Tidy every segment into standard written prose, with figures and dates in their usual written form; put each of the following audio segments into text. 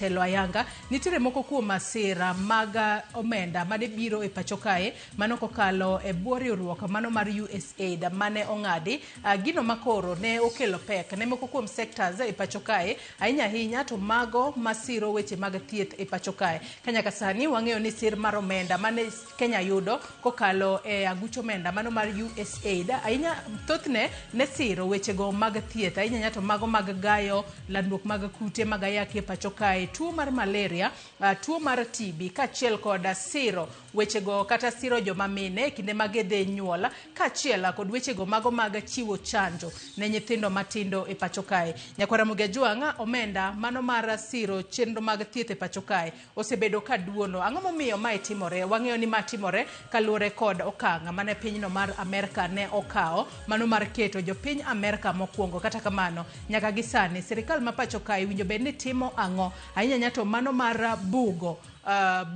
Telo ayanga, nitiere moko kuom masira mag omenda mane biro e pacho kae mano kokalo e bwo riwruok mano mar USAID mane ong'adi gino makoro ne okelo pek ne moko kuom sectors e pacho kae, ahinya ahinya to mago masiro weche mag thieth e pacho kae. Ka nyaka sani wang'eyo ni sir mar omenda mane Kenya yudo kokalo e aguch omenda mano mar USAID ahinya thothne ne siro wechego mag thieth, ahinya ahinya to mago mag gayo landruok mag kute mag ayaki e pacho kae, tuo mar malaria, tuo mar TB kaachiel kod siro wechego kata siro joma mine e kinde ma gidhi nyuol, kaachiel kod wechego mago mag chiwo chanjo ne nyithindo matindo e pacho kae. Nyakwar Ramogi Ajwang', omenda mano mar siro chenro mag thieth e pacho kae osebedo ka duono. Ang'o momiyo mae timore? Wang'eyo ni ma timore kaluwore kod okang' mane pinyno mar Amerka ne okawo, mano mar keto jopiny Amerka mokwongo. Kata kamano, nyaka gi sani sirikal ma pacho kae winjo bed ni timo ang'o? Ahinya ahinya to mano mar bugo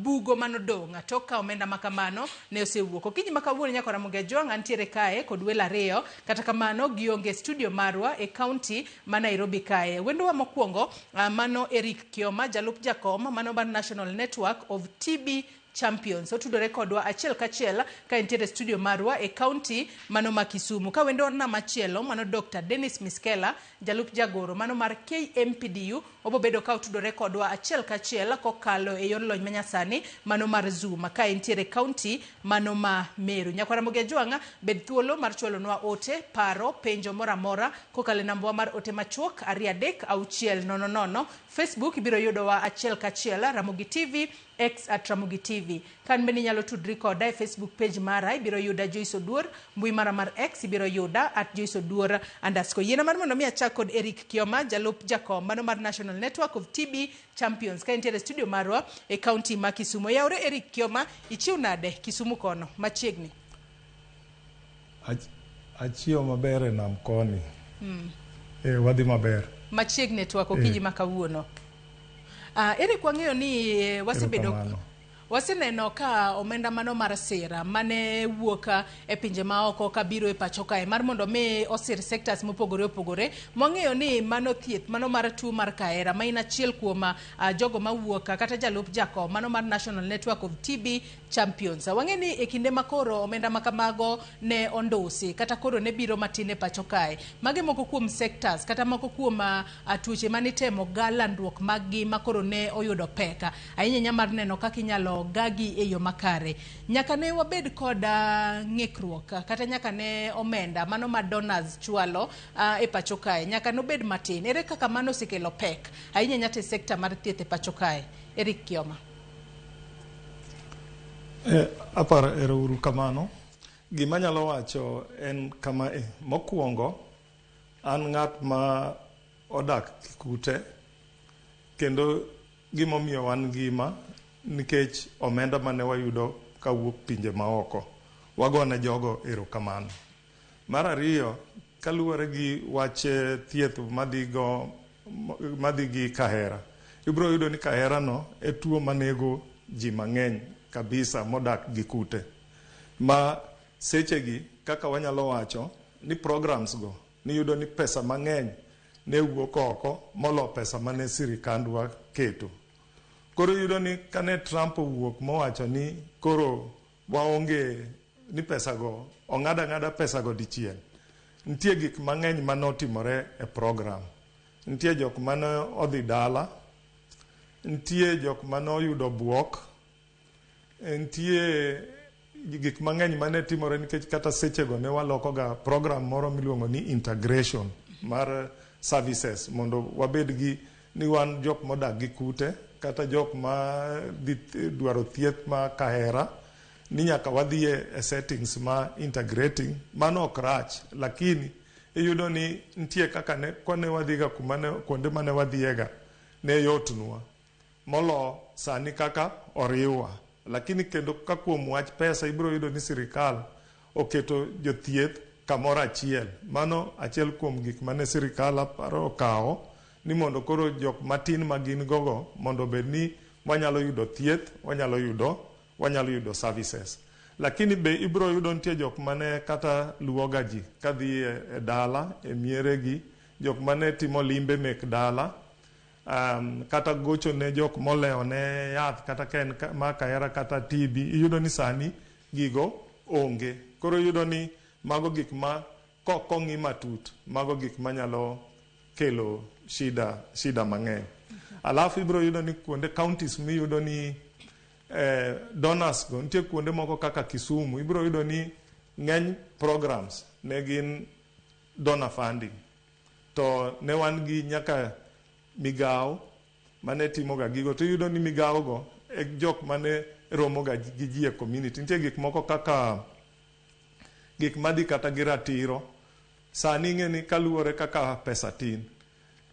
bugo manodong' tok ka omenda ma kamano ne osewuok. Okinyi ma kawuono nyaka Ramogi Ajwang' antiere kae kod welo ariyo, kata kamano gionge studio marwa e kaunti ma Nairobi kae. Wendowa mokwongo mano Eric Kioma, jalup jakom mano mar National Network of TB Champions. Otudore kodwa achiel kachiel ka entiere studio marwa e kaunti mano ma Kisumu. Ka wendo na machielo mano Dr. Dennis Miskela, jalup jagoro mano mar KMPDU, obobedo ka otudore kodwa achiel kachiel kokalo e yor lony manyasani mano mar Zoom ka entiere kaunti mano ma Meru. Nyakwar Ramogi Ajwang', bed thuolo mar chwalonwa ote, paro, penjo moro amora kokalo e nambawa mar ote machuok 23600. Facebook ibiro yudowa achiel kachiel Ramogi TV, X at Ramogi TV. Kan bende inyalo tudri koda e Facebook page mara, ibiro yuda Joyce Oduor, mbui mara mar X ibiro yuda at Joyce Oduor underscore. Yiena mar mondo mi achak kod Eric Kioma, jalup jakom mano mar National Network of TB Champions, ka entiere studio marwa e kaunti ma Kisumu. Yaure Eric Kioma, ichiw nade Kisumu kono machiegni? Achiewo maber e nam koni. Wadhi maber. Machiegni e twak okinyi ma kawuono. Eric, wang'eyo ni wasebedo waseneno ka omenda mano mar sira mane wuok e pinje maoko kabiro e pacho kae mar mondo mi osir sectors mopogore opogore. Mwang'eyo ni mano thieth mano mar tuo mar kahera ma in achiel kuom jogo mawuok kata jalup jakom mano mar National Network of TB Champions. Wang'e ni e kinde makoro omenda makamago ne ondusi kata koro ne biro matin e pacho kae, mage moko kuom sectors kata moko kuom tuoche manitemo ga landruok mag gi makoro ne oyudo pek ahinya ahinya mar neno kaka inyalo gagi e yo makare. Nyaka ne wabed kod ng'ikruok kata nyaka ne omenda mano ma donors chwalo e pacho kae nyaka nobed matin. Ere kaka mano osekelo pek ahinya ahinya to e sector mar thieth e pacho kae? Eric Kioma. Aparo ero uru kamano. Gima anyalo wacho en kama e. Mokwongo, an ng'at ma odak Kikute, kendo gimomiyo wan ngima nikech omenda mane wayudo kawuok pinje maoko. Wagone jogo erokamano. Mar ariyo, kaluwore gi wach thieth madhi gi kahera, ibiro yudo ni kahera no e tuo manego ji mang'eny kabisa modak gi kute. Ma sechegi kaka wanyalo wacho ni programs go niyudo ni pesa mang'eny ne wuok oko molo pesa mane sirikandwa keto. Koro iyudo ni kane Trump owuok mowacho ni koro waonge ni pesa go ong'ad ang'ada pesa go dichiel. Nitie gik mang'eny manotimore e program. Nitie jok mane odhi dala, nitie jok mane oyudo buok, nitie gik mang'eny mane timore nikech kata sechego ne waloko ga program moro miluongo ni integration mar services mondo wabed gi ni wan jok modak gi kute kata jok ma dhi dwaro thieth ma kahera ni nyaka wadhi e settings ma integrating. Mano ok rach, lakini iyudo ni nitie kaka ne kone wadhiga kuma ne kuonde mane wadhiega ne yotnwa molo sani kaka oriwwa. Lakini kendo ka kuom wach pesa ibiro yudo ni sirikal oketo jothieth kamoro achiel. Mano achiel kuom gik mane sirikal aparo okawo ni mondo koro jok matin ma gin gogo mondo obed ni wanyalo yudo thieth, wanyalo yudo services. Lakini be ibiro yudo nitie jok mane kata luwoga ji kadhi e dala e mieregi, jok mane timo limbe mek dala. Kata gocho ne jok molewo ne yath, kata ka en ma kahera kata TB, iyudo ni sani gigo onge. Koro iyudo ni mago gik ma kok ong'i matut, mago gik manyalo kelo shida mang'eny. Alafu ibiro yudo ni kuonde counties miyudo ni donors go nitie kuonde moko kaka Kisumu, ibiro yudo ni ng'eny programs ne gin donor funding, to ne wan gi nyaka migawo mane timoga gigo, to iyudo ni migawo go e jok mane romoga gi ji e community. Nitie gik moko kaka gik madhi kata gi ratiro. Sani ing'e ni kaluwore kaka pesa tin,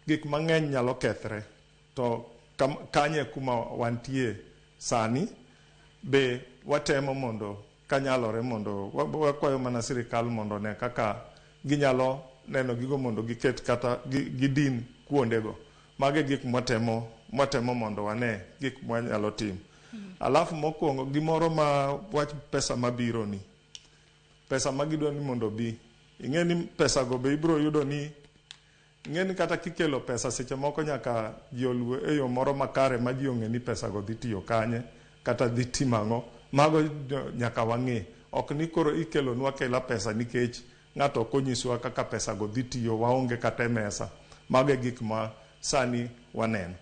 gik mang'eny nyalo kethre. To kanye kuma wantie sani be watemo mondo kanyalore mondo wakwayo mana sirikal mondo one kaka ginyalo neno gigo mondo giket kata gidin kuondego. Mago e gik mwatemo mondo wane gik mwanyalo timo. Alafu mokwongo gimoro ma wach pesa mabiro ni, pesa ma gidwa ni mondo obi, ing'e ni pesa go be ibiro yudo ni, ing'e ni kata kikelo pesa seche moko nyaka ji oluw e yo moro makare ma ji ong'e ni pesa go dhi tiyo kanye kata dhi timo ang'o. Mago nyaka wang'e. Ok ni koro ikelonwa akela pesa nikech ng'ato ok onyiswa kaka pesa go dhi tiyo, waonge kata e mesa. Mago e gik ma sani waneno.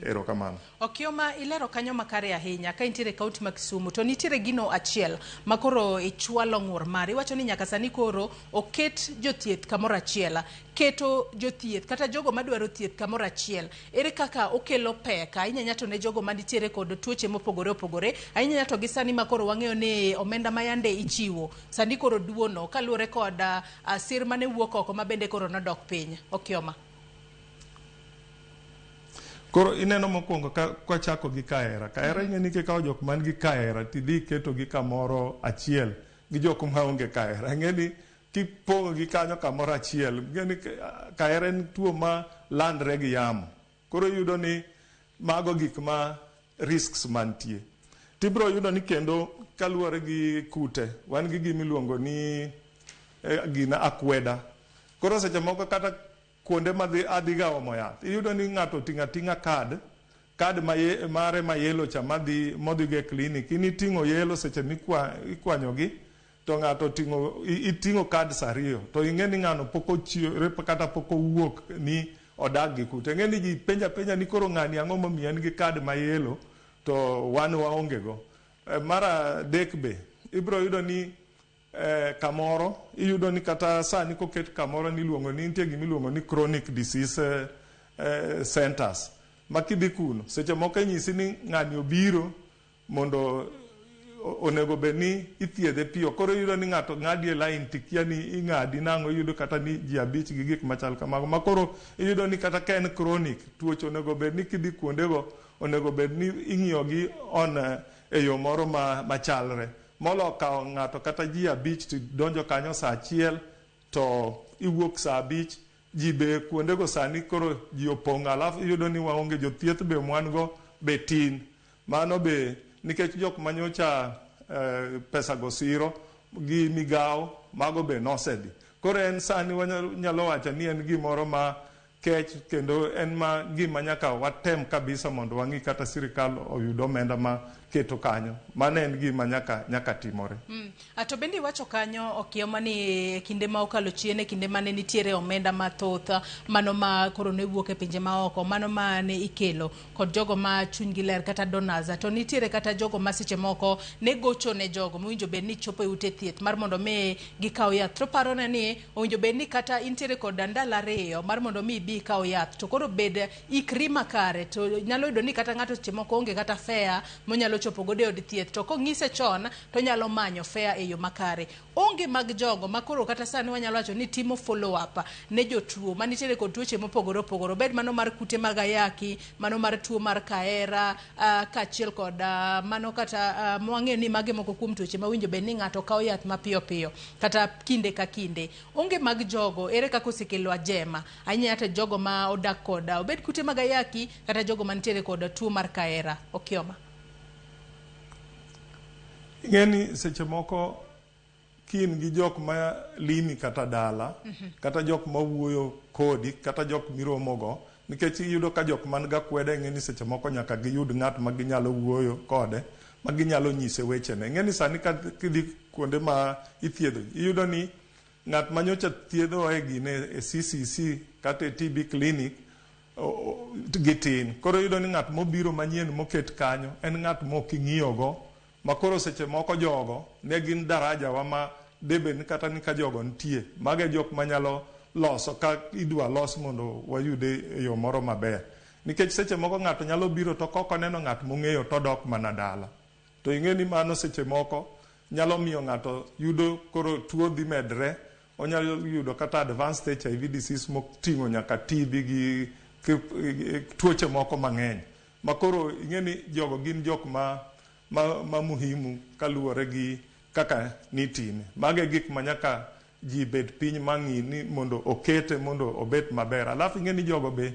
Erokamano. Okioma, ilero kanyo makare ahinya ka intiere e kaunti ma Kisumu, to nitiere gino achiel ma koro ichwalo ng'ur mari. Iwacho ni nyaka sani koro oket jothieth kamoro achiel. Keto jothieth kata jogo madwaro thieth kamoro achiel, ere kaka okelo pek ahinya to ne jogo manitiere kod tuoche mopogore opogore, ahinya to gi sani ma koro wang'eyo ni omenda ma yande ichiwo sani koro duono kaluwore kod sir mane wuok oko ma bende koro nodok piny. Okioma. Koro ineno mokwongo kwachako gi kahera. Kahera ing'e ni kikawo jok man gi kahera tidhi iketogi kamoro achiel gi jok maonge kahera. Ing'e ni kipong'o gi kanyo kamoro achiel, ing'e ni kahera en tuo ma landre gi yamo. Koro iyudo ni mago gik ma risks mantie. Tibiro yudo ni kendo kaluwore gi kute, wan gi gima iluongo ni gina akweda. Koro seche moko kata kuonde madhi adhiga omo yath, iyudo ni ng'ato oting'o ating'a card mare ma yellow cha madhi modhigo e clinic. In iting'o yellow seche mikwanyogi, to ng'ato oting'o iting'o cards ariyo, to ing'e ni ng'ano pok ochiwore kata pok owuok ni odak gi kute. Ing'e ni ji penjo apenja ni koro ng'ani ang'o momiyo en gi card ma yellow to wan waonge go. Mar adek be ibiro yudo ni kamoro iyudo ni kata sani koket kamoro niluongo ni nitie gima iluongo ni chronic disease centers ma kidhi kuno seche moko inyisi ni ng'ani obiro mondo onego bed ni ithiedhe piyo. Koro iyudo ni ng'ato ng'adi e line tikia ni ing'adi nang'o, iyudo kata ni ji abich gi gik machal kamago. Ma koro iyudo ni kata ka en chronic, tuoche onego bed ni kidhi kuondego onego bed ni ing'iyo gi on e yo moro machalre. Molo kawo ng'ato kata ji abich to donjo kanyo saa achiel to iwuok saa abich, ji be kuondego sani koro ji opong', alafu iyudo ni waonge jothieth be mwan go be tin. Mano be nikech jok manyocha pesa go siro gi migawo mago be nosedhi. Koro en sani wanyalo wacho ni en gimoro ma kech kendo en ma gima nyaka watem kabisa mondo wang'i kata sirikal oyud omenda ma keto kanyo. Mano en gima nyaka timore. To bende iwacho kanyo Okioma ni kinde ma okalo chien, e kinde mane nitiere omenda mathoth, mano ma koro ne wuok e pinje maoko, mano ma ne ikelo kod jogo ma chunygi ler kata donors, to nitiere kata jogo ma seche moko ne gocho ne jogo mowinjo bed ni chopo e ute thieth mar mondo mi gikaw yath. To parone ni owinjo bed ni kata intiere kod ndalo ariyo mar mondo mi ibi ikaw yath, to koro bed ikri makare. To nyalo yudo ni kata ng'ato seche moko onge kata fare monyalo chopo godo e od thieth, to kong'ise chon to nyalo manyo fare e yo makare. Onge mag jogo ma koro kata sani wanyalo wacho ni timo follow up ne jotuo manitiere kod tuoche mopogore opogore, obed mano mar kute mag ayaki, mano mar tuo mar kahera, kaachiel kod mano kata mwang'eyo ni mage moko kuom tuoche mawinjo bed ni ng'ato kawo yath mapiyo piyo kata kinde ka kinde. Onge mag jogo, ere kaka osekelo ajema ahinya to jogo ma odak kod obed kute mag ayaki kata jogo manitiere kod tuo mar kahera? Okioma. Ing'e ni seche moko kin gi jok ma limi kata dala, kata jok ma wuoyo kodi, kata jok miromogo, Nikech iyudo ka jok man gakweda ing'e ni seche moko nyaka giyud ng'at ma ginyalo wuoyo kode, ma ginyalo nyise wechene. Ing'e ni sani ka kidhi kuonde ma ithiedho ji, iyudo ni ng'at ma nyocha thiedhowa e gine e CCC kata e TB clinic gitin. Koro iyudo ni ng'at mobiro manyien moket kanyo en ng'at mok ing'iyogo, ma koro seche moko jogo ne gin daraja wa ma debed ni kata ni ka jogo nitie, mago e jok manyalo loso ka idwa los mondo wayude e yo moro maber. Nikech seche moko ng'ato nyalo biro to kok oneno ng'at mong'eyo to odok mana dala. To ing'e ni mano seche moko nyalo miyo ng'ato yudo koro tuo dhi medre, onyalo yudo kata advanced HIV disease moting'o nyaka TB gi tuoche moko mang'eny. Ma koro ing'e ni jogo gin jok ma muhimu kaluwore gi kaka nitime. Mago e gik ma nyaka ji bed piny mang'i ni mondo okete mondo obed maber. Alafu ing'e ni jogo be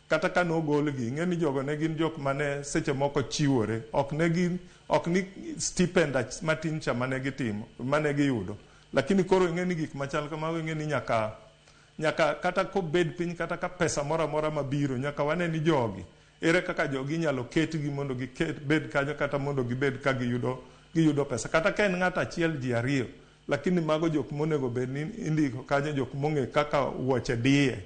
kata ka nogolgi, ing'e ni jogo ne gin jok mane seche moko chiwore. Ok ne gin, ok ni stipend matin cha mane gitimo, mane giyudo. Lakini koro ing'e ni gik machal kamago ing'e ni nyaka kata kobed piny kata ka pesa moro amora mabiro, nyaka wane ni jogi, ere kaka jogi inyalo ketgi mondo giket bed kanyo kata mondo gibed ka giyudo pesa. Kata ka en ng'ato achiel ji ariyo, lakini mago jok monego bed ni indiko kanyo jok mong'e kaka wuoche diye.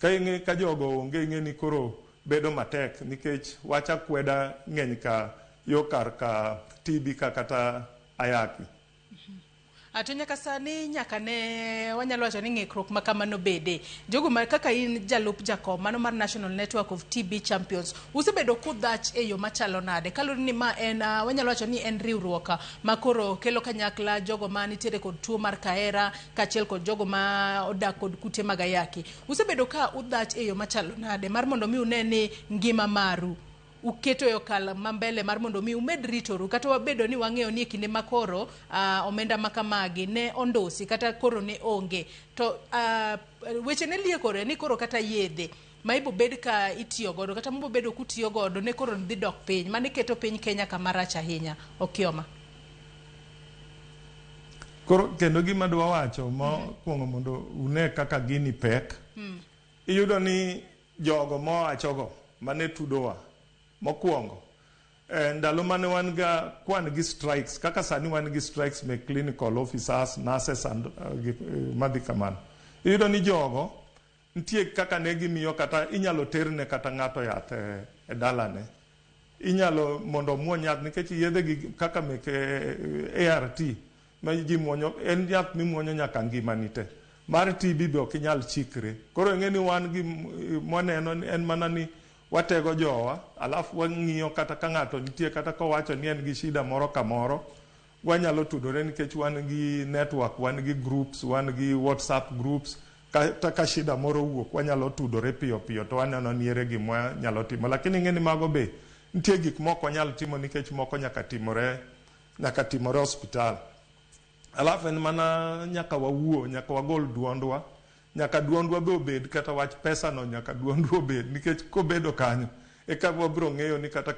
Ka ing'e ka jogo onge ing'e ni koro bedo matek nikech wach akweda ng'eny ka yo kar ka TB ka kata ayaki. To nyaka sani nyaka ne wanyalo wacho ni ng'ikruok ma kamano bede. Jogo ma kaka in jalup jakom mano mar National Network of TB Champions, usebedo kudhach e yo machalo nade? Kaluwore ni ma en wanyalo wacho ni en riwruok ma koro kelo kanyakla jogo ma nitiere kod tuo mar kahera kaachiel kod jogo ma odak kod kute mag ayaki. Usebedo ka udhach e yo machalo nade mar mondo mi une ni ngima maru uketo e okang' ma mbele mar mondo mi umed ritoru kata wabedo ni wang'eyo ni e kinde makoro omenda ma kamagi ne ondosi kata koro ne onge to weche ne liekore ni koro kata yedhe ma ibobed ka itiyo godo kata mubobedo kutiyo godo ne koro dhi dok piny mane keto piny Kenya kama rach ahinya. Okioma. Koro kendo gima dwa wacho mokwongo mondo une kaka gini pek. Iyudo ni jogo mowachogo mane tudowa mokwongo ndalo mane wan ga kwan gi strikes kaka sani wan gi strikes me clinical officers, nurses and madhi kamano. Iyudo ni jogo nitie kaka ne gimiyo kata inyalo terne kata ng'ato yath e dalane. Inyalo mondo omuony yath nikech yedhe gi kaka meke ART ma ji muonyo en yath mimuonyo nyaka ngimani te. Mar TB be ok inyal chikre. Koro ing'e ni wan gi mwaneno en mana ni watego jowa, alafu wang'iyo kata ka ng'ato nitie kata kowacho ni en gi shida moro kamoro, wanyalo tudore nikech wan gi network, wan gi groups, wan gi WhatsApp groups, kata ka shida moro owuok wanyalo tudore piyo piyo to waneno ni ere gima wanyalo timo. Lakini ing'e ni mago be nitie gik mok wanyal timo nikech moko nyaka timore osiptal. Alafu en mana nyaka wawuo, nyaka wagol duondwa, nyaka duondwa be obed kata wach pesa no nyaka duondwa obed nikech kobedo kanyo eka wabiro ng'eyo ni kata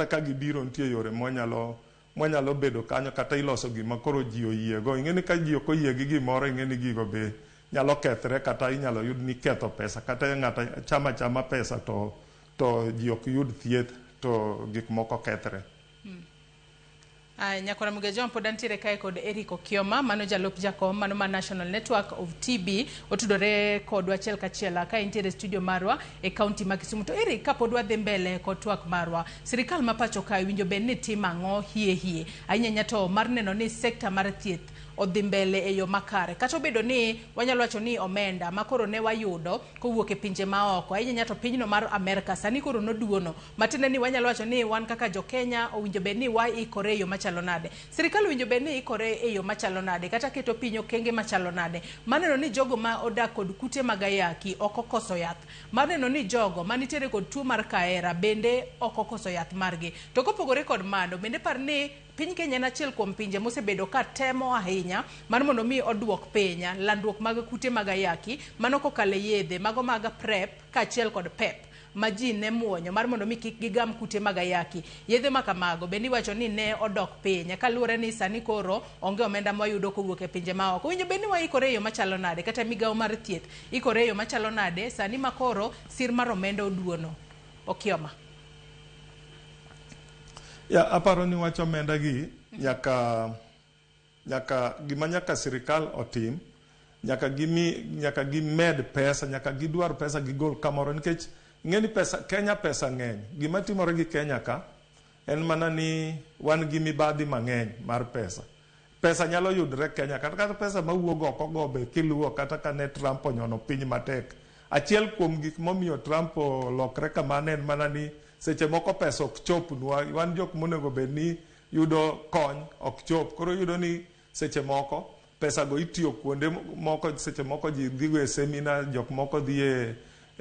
ka gibiro nitie yore mwanyalo bedo kanyo kata iloso gima koro ji oyiego. Ing'e ni ka ji ok oyie gi gimoro ing'e ni gigo be nyalo kethre kata inyalo yud ni ketho pesa kata ng'ato chama chama pesa to ji ok yud thieth to gik moko kethre. Aya, Nyakora Mugejo pod antiere kae kod Eric Okioma, mano jalup jakom, mano ma National Network of TB, otudore kodwa achiel kachiel ka entiere studio marwa e kaunti ma Kisumu. To Eric, kapod wadhi mbele kod twak marwa, sirikal ma pacho kae winjo bed ni timo ang'o hie hie, ahinya ahinya to mar neno ni sekta mar thieth odhi mbele e yo makare. Kata obedo ni wanyalo wacho ni omenda ma koro ne wayudo kowuok e pinje maoko, ahinya ahinya to pinyno mar Amerka sani koro noduono, matiende ni wanyalo wacho ni wan kaka jo Kenya owinjo bed ni waikore e yo machalo nade. Sirikal owinjo bed ni ikore e yo machalo nade, kata keto piny okenge machalo nade. Maneno ni jogo ma odak kod kute mag ayaki ok okoso yath. Maneno ni jogo manitiere kod tuo mar kahera bende ok okoso yath margi. To kopogore kod mano, bende par ni piny Kenya en achiel kuom pinje mosebedo ka temo ahinya mar mondo mi oduok piny landruok mag kute mag ayaki mano kokalo e yedhe mago mag PrEP kaachiel kod PEP. ma ji ne muonyo mar mondo mi kik gigam kute mag ayaki. Yedhe ma kamago bende iwacho ni ne odok piny kaluwore ni sani koro onge omenda mwayudo kowuok e pinje maoko. Owinjo bed ni waikore e yo machalo nade kata migawo mar thieth ikore e yo machalo nade sani ma koro sir mar omenda oduono? Okioma. Ya, aparo ni wach omenda gi nyaka nyaka gima nyaka sirikal otim, nyaka gimi nyaka gimed pesa, nyaka gidwar pesa gigol kamoro, nikech ing'e ni pesa Kenya, pesa ng'eny. Gima timore gi Kenya ka en mana ni wan gi mibadhi mang'eny mar pesa. Pesa nyalo yudre Kenya, kata pesa mawuok oko go be kiluwo, kata ka ne Trump onyono piny matek. Achiel kuom gik momiyo Trump olokre kamano en mana ni seche moko pesa ok chopnwa, wan jok monego bed ni yudo kony ok chop. Koro iyudo ni seche moko pesa go itiyo kuonde moko, seche moko ji dhigo e seminar, jok moko dhi e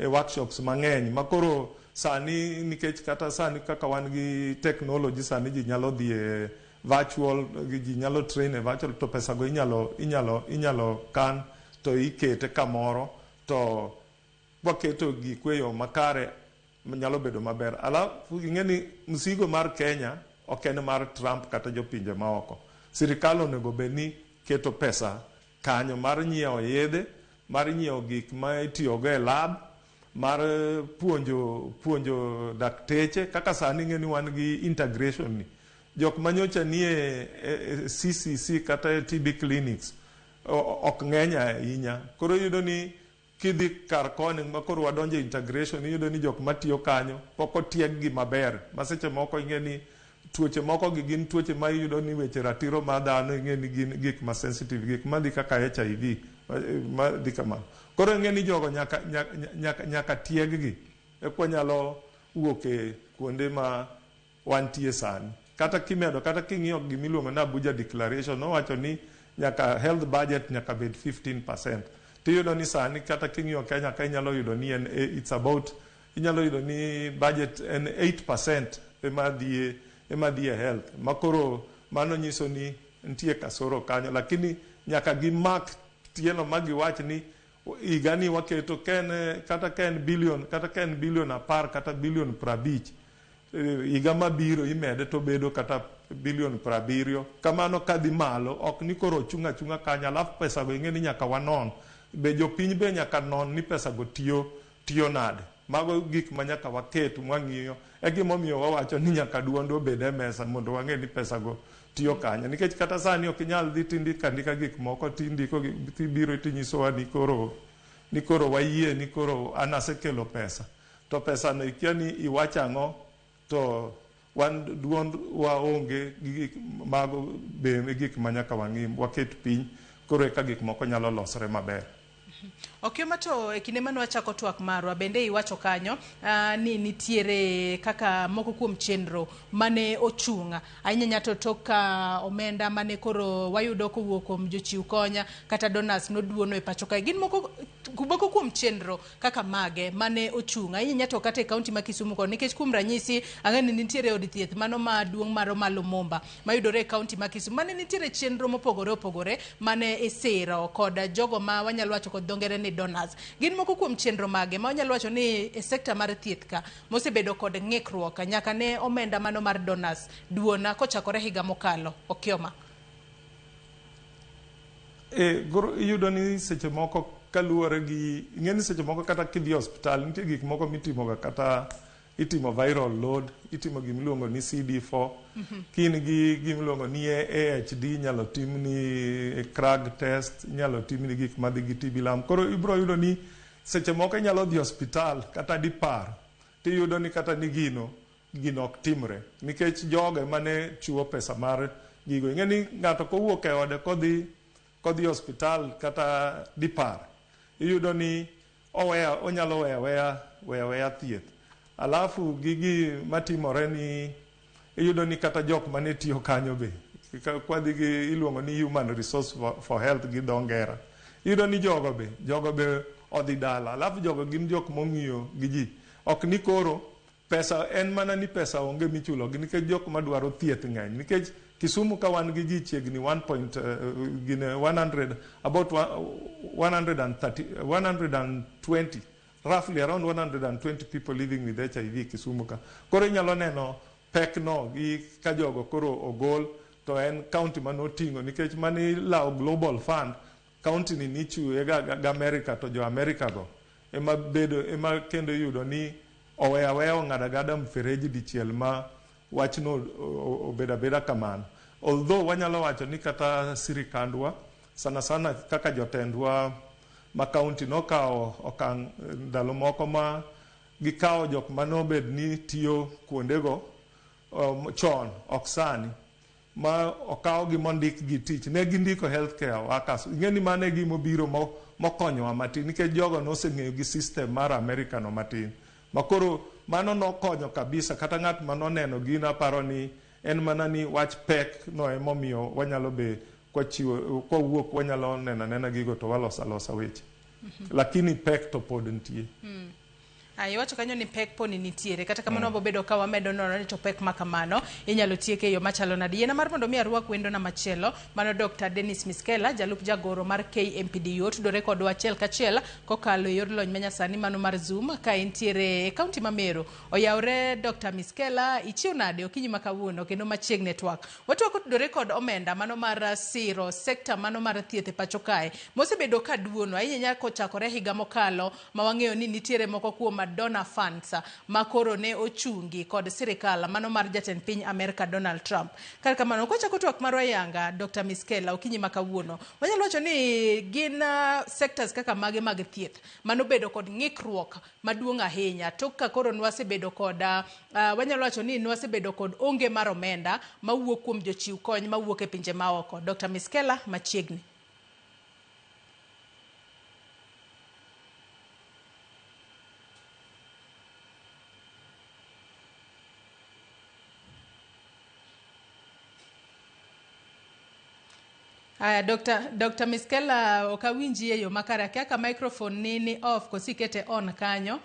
workshops mang'eny ma koro sani, nikech kata sani kaka wan gi technology, sani ji nyalo dhi e virtual, ji nyalo train e virtual, to pesa go inyalo kan to ikete kamoro, to waketo gikwe e yo makare nyalo bedo maber. Alafu ing'e ni msigo mar Kenya ok en mar Trump kata jopinje maoko. Sirikal onego bed ni keto pesa kanyo mar nyiewo yedhe, mar nyiewo gik ma itiyogo e lab, mar puonjo dakteche. Kaka sani ing'e ni wan gi integration ni jok manyocha nie e CCC kata e TB clinics ok ng'eny ahinya. Koro iyudo ni kidhi kar koni ma koro wadonjo e integration, iyudo ni jok matiyo kanyo pok otieg gi maber, ma seche moko ing'e ni tuoche moko gi gin tuoche ma iyudo ni weche ratiro mar dhano, ing'e ni gin gik ma sensitive, gik madhi kaka HIV madhi kamano. Koro ing'e ni jogo nyaka tieg gi eka wanyalo wuok e kuonde ma wantie sani. Kata kimedo, kata king'iyo gimiluongo ni Abuja Declaration, nowacho ni nyaka health budget nyaka bed 15%. Tiyudo ni sani kata king'iyo Kenya ka, inyalo yudo ni en it's about, inyalo yudo ni budget en 8% ema dhi e health. Makoro mano nyiso ni nitie kasoro kanyo, lakini nyaka gimak tielo ma giwach ni higani waketo ken kata ka en billion, kata ka en billion 10 kata billion 50, higa mabiro imede to bedo kata billion 70 kamano kadhi malo. Ok ni koro ochung' achung'a kanyo. Alafu pesa go ing'e ni nyaka wanon be, jopiny be nyaka non ni pesa go tiyo nade. Mago gik ma nyaka waket mwang'iyo. E gimomiyo wawacho ni nyaka duond obed e mesa mondo wang'e ni pesa go tiyo kanye, nikech kata sani ok inyal dhi tindiko andika gik moko tindiko tibiro tinyisowa ni koro wayie ni koro an asekelo pesa, to pesa no ikia ni iwacho ang'o, to wan duond waonge gi gik mago. Be e gik ma nyaka wang'i waket piny koro eka gik moko nyalo losre maber. Okioma, to e kinde mane wachako twak marwa bende iwacho kanyo ni nitiere kaka moko kuom chenro mane ochung' ahinya to tok ka omenda mane koro wayudo kowuok kuom jochiw konya kata donors noduono e pacho kae. Gin moko kuom chenro kaka mage mane ochung' ahinya to kata e kaunti ma Kisumu koni? Nikech kuom ranyisi ang'e ni nitiere od thieth mano maduong' mar Omalo Momba mayudore e kaunti ma Kisumu mane nitiere chenro mopogore opogore mane isiro kod jogo ma wanyalo wacho kod dho ngere ni donors. Gin moko kuom chenro mage ma wanyalo wacho ni e sekta mar thieth ka mosebedo kod ng'ikruok nyaka ne omenda mano mar donors duona kochakore higa mokalo? Okioma. E, koro iyudo ni seche moko kaluwore gi ing'e ni seche moko kata kidhi e osiptal nitie gik moko mitimoga, kata itimo viral load, itimo gimiluongo ni CD4, kin gi gimiluongo ni AHD, inyalo timni CRAG test, inyalo timni gik madhi gi TB LAMP. Koro ibiro yudo ni seche moko inyalo dhi osiptal kata dipar tiyudo ni kata ni gino ok timre nikech jogo ema ne chiwo pesa mar gigo. Ing'e ni ng'ato kowuok e ode kodhi e osiptal kata dipar, iyudo ni oweya onyalo weya weya weya weya thieth. Alafu gigi matimore ni iyudo ni kata jok mane tiyo kanyo be kwadhi gi iluongo ni human resource for health gi dho ngera, iyudo ni jogo be odhi dala. Alafu jogo gin jok mong'iyo gi ji, ok ni koro pesa en mana ni pesa onge michulo gi, nikech jok madwaro thieth ng'eny, nikech Kisumu ka wan gi ji chiegni 1 point, gine 100, about 130, roughly around 120 people living with HIV Kisumu ka. Koro inyalo neno pek no gi ka jogo koro ogol to en county manoting'o nikech mani lawo Global Fund, county ni nichiwe ga America, to jo America go ema bedo ema kendo iyudo ni oweyo aweya ong'ado agada mfereji dichiel ma wachno obedo abeda kamano. Although wanyalo wacho ni kata sirikandwa sana sana kaka jotendwa ma county nokawo okang' ndalo moko ma gikawo jok manobed ni tiyo kuondego chon, ok sani, ma okawgi mondik gi tich, ne gindiko healthcare workers. Ing'e ni mano e gimobiro mokonyowa matin nikech jogo noseng'eyo gi system mar America no matin ma koro mano nokonyo kabisa. Kata ng'at manoneno gino, aparo ni en mana ni wach pek no emomiyo wanyalo be kwachiwo kwawuok wanyalo neno anena gigo to waloso alosa weche, lakini pek to pod nitie. Iwacho kanyo ni pek poni nitiere, kata kamano wabobedo ka wamedo nono ni to pek ma kamano inyalo tieke e yo machalo nade. Yiena mar mondo mi arwak wendona machielo, mano Dr. Dennis Miskela, jalup jagoro mar KMPDU, otudore kodwa achiel kachiel kokalo e yor lony manyasani mano mar Zoom ka entiere e kaunti ma Meru. Oyawre Dr. Miskela, ichiew nade okinyi ma kawuono kendo machiegni e twak? Watwak otudore kod omenda mano mar siro sekta mano mar thieth e pacho kae mosebedo ka duono ahinya ahinya kochakore higa mokalo ma wang'eyo ni nitiere moko kuom donor funds ma koro ne ochungi kod sirikal mano mar jatend piny Amerika Donald Trump. Kar kamano, kwachako twak marwa yanga, Dr. Miskela, okinyi ma kawuono, wanyalo wacho ni gin sectors kaka mage mag thieth manobedo kod ng'ikruok maduong' ahinya tok ka koro nwasebedo kod wanyalo wacho ni nwasebedo kod onge mar omenda mawuok kuom jochiw kony mawuok e pinje maoko. Dr. Miskela, machiegni. Aya, Dr. Miskela, ok awinji e yo makare. Akia ka microphone ni off koso ikete on kanyo.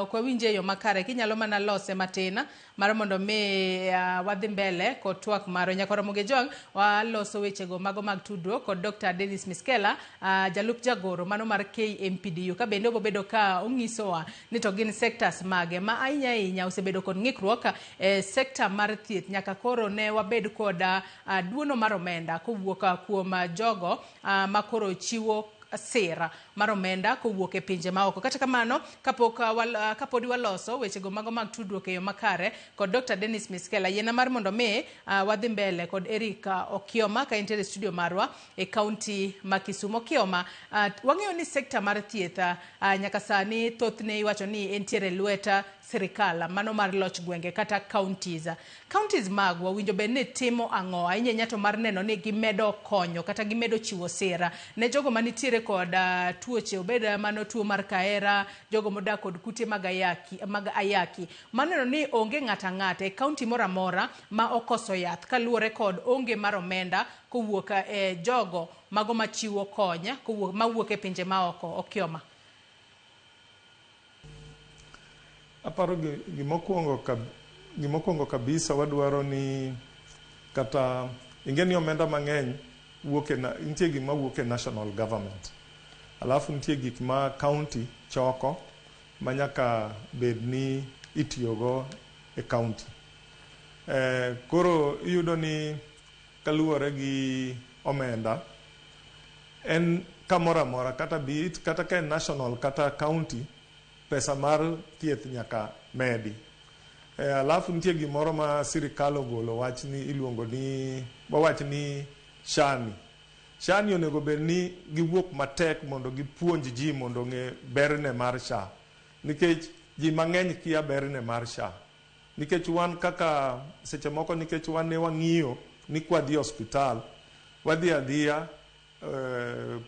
Ok wawinji e yo makare. Kinyalo mana lose matin mar mondo mi wadhi mbele kod twak marwa. Nyakoro Ramogi Jwang' waloso wechego mago mag tudruok kod Dr. Dennis Miskela, jalup jagoro mano mar KMPDU. Ka bende obobedo ka onyisowa ni to gin sectors mage ma ahinya ahinya osebedo kod ng'ikruok e sekta mar thieth nyaka koro ne wabed kod duono mar omenda kowuok kuom jogo ma koro chiwo sira mar omenda kowuok e pinje maoko. Kata kamano, kapok kapodi waloso wechego mago mag tudruok e yo makare kod Dr. Dennis Miskela, yiena mar mondo mi wadhi mbele kod Eric Okioma ka entiere e studio marwa e kaunti ma Kisumu. Okioma, wang'eyo ni sekta mar thieth nyaka sani thothne iwacho ni entiere e lwet sirikal mano mar loch gwenge kata counties. Counties magwa winjo bed ni timo ang'o ahinya ahinya to mar neno ni gimedo konyo kata gimedo chiwo sira ne jogo manitiere kod tuoche, obed mano tuo mar kahera, jogo modak kod kute mag ayaki, maneno ni onge ng'ato ang'ata e kaunti moro amora ma okoso yath kaluwore kod onge mar omenda kowuok e jogo mago machiwo kony kowuok mawuok e pinje maoko. Okioma. Aparo gimokwongo kabisa wadwaro ni kata ing'e ni omenda mang'eny wuok e nitie gik mawuok e national government, alafu nitie gik ma county choko ma nyaka bed ni itiyogo e county. Koro iyudo ni kaluwore gi omenda en kamoro amora, kata bit kata ka en national kata county, pesa mar thieth nyaka medi. Alafu nitie gimoro ma sirikal ogolo wach ni iluongo ni wawach ni SHA ni. SHA ni onego bed ni giwuok matek mondo gipuonj ji mondo ong'e berne mar SHA. Nikech ji mang'eny kia berne mar SHA. Nikech wan kaka seche moko, nikech wan ne wang'iyo ni kwadhi e osiptal, wadhi adhiya,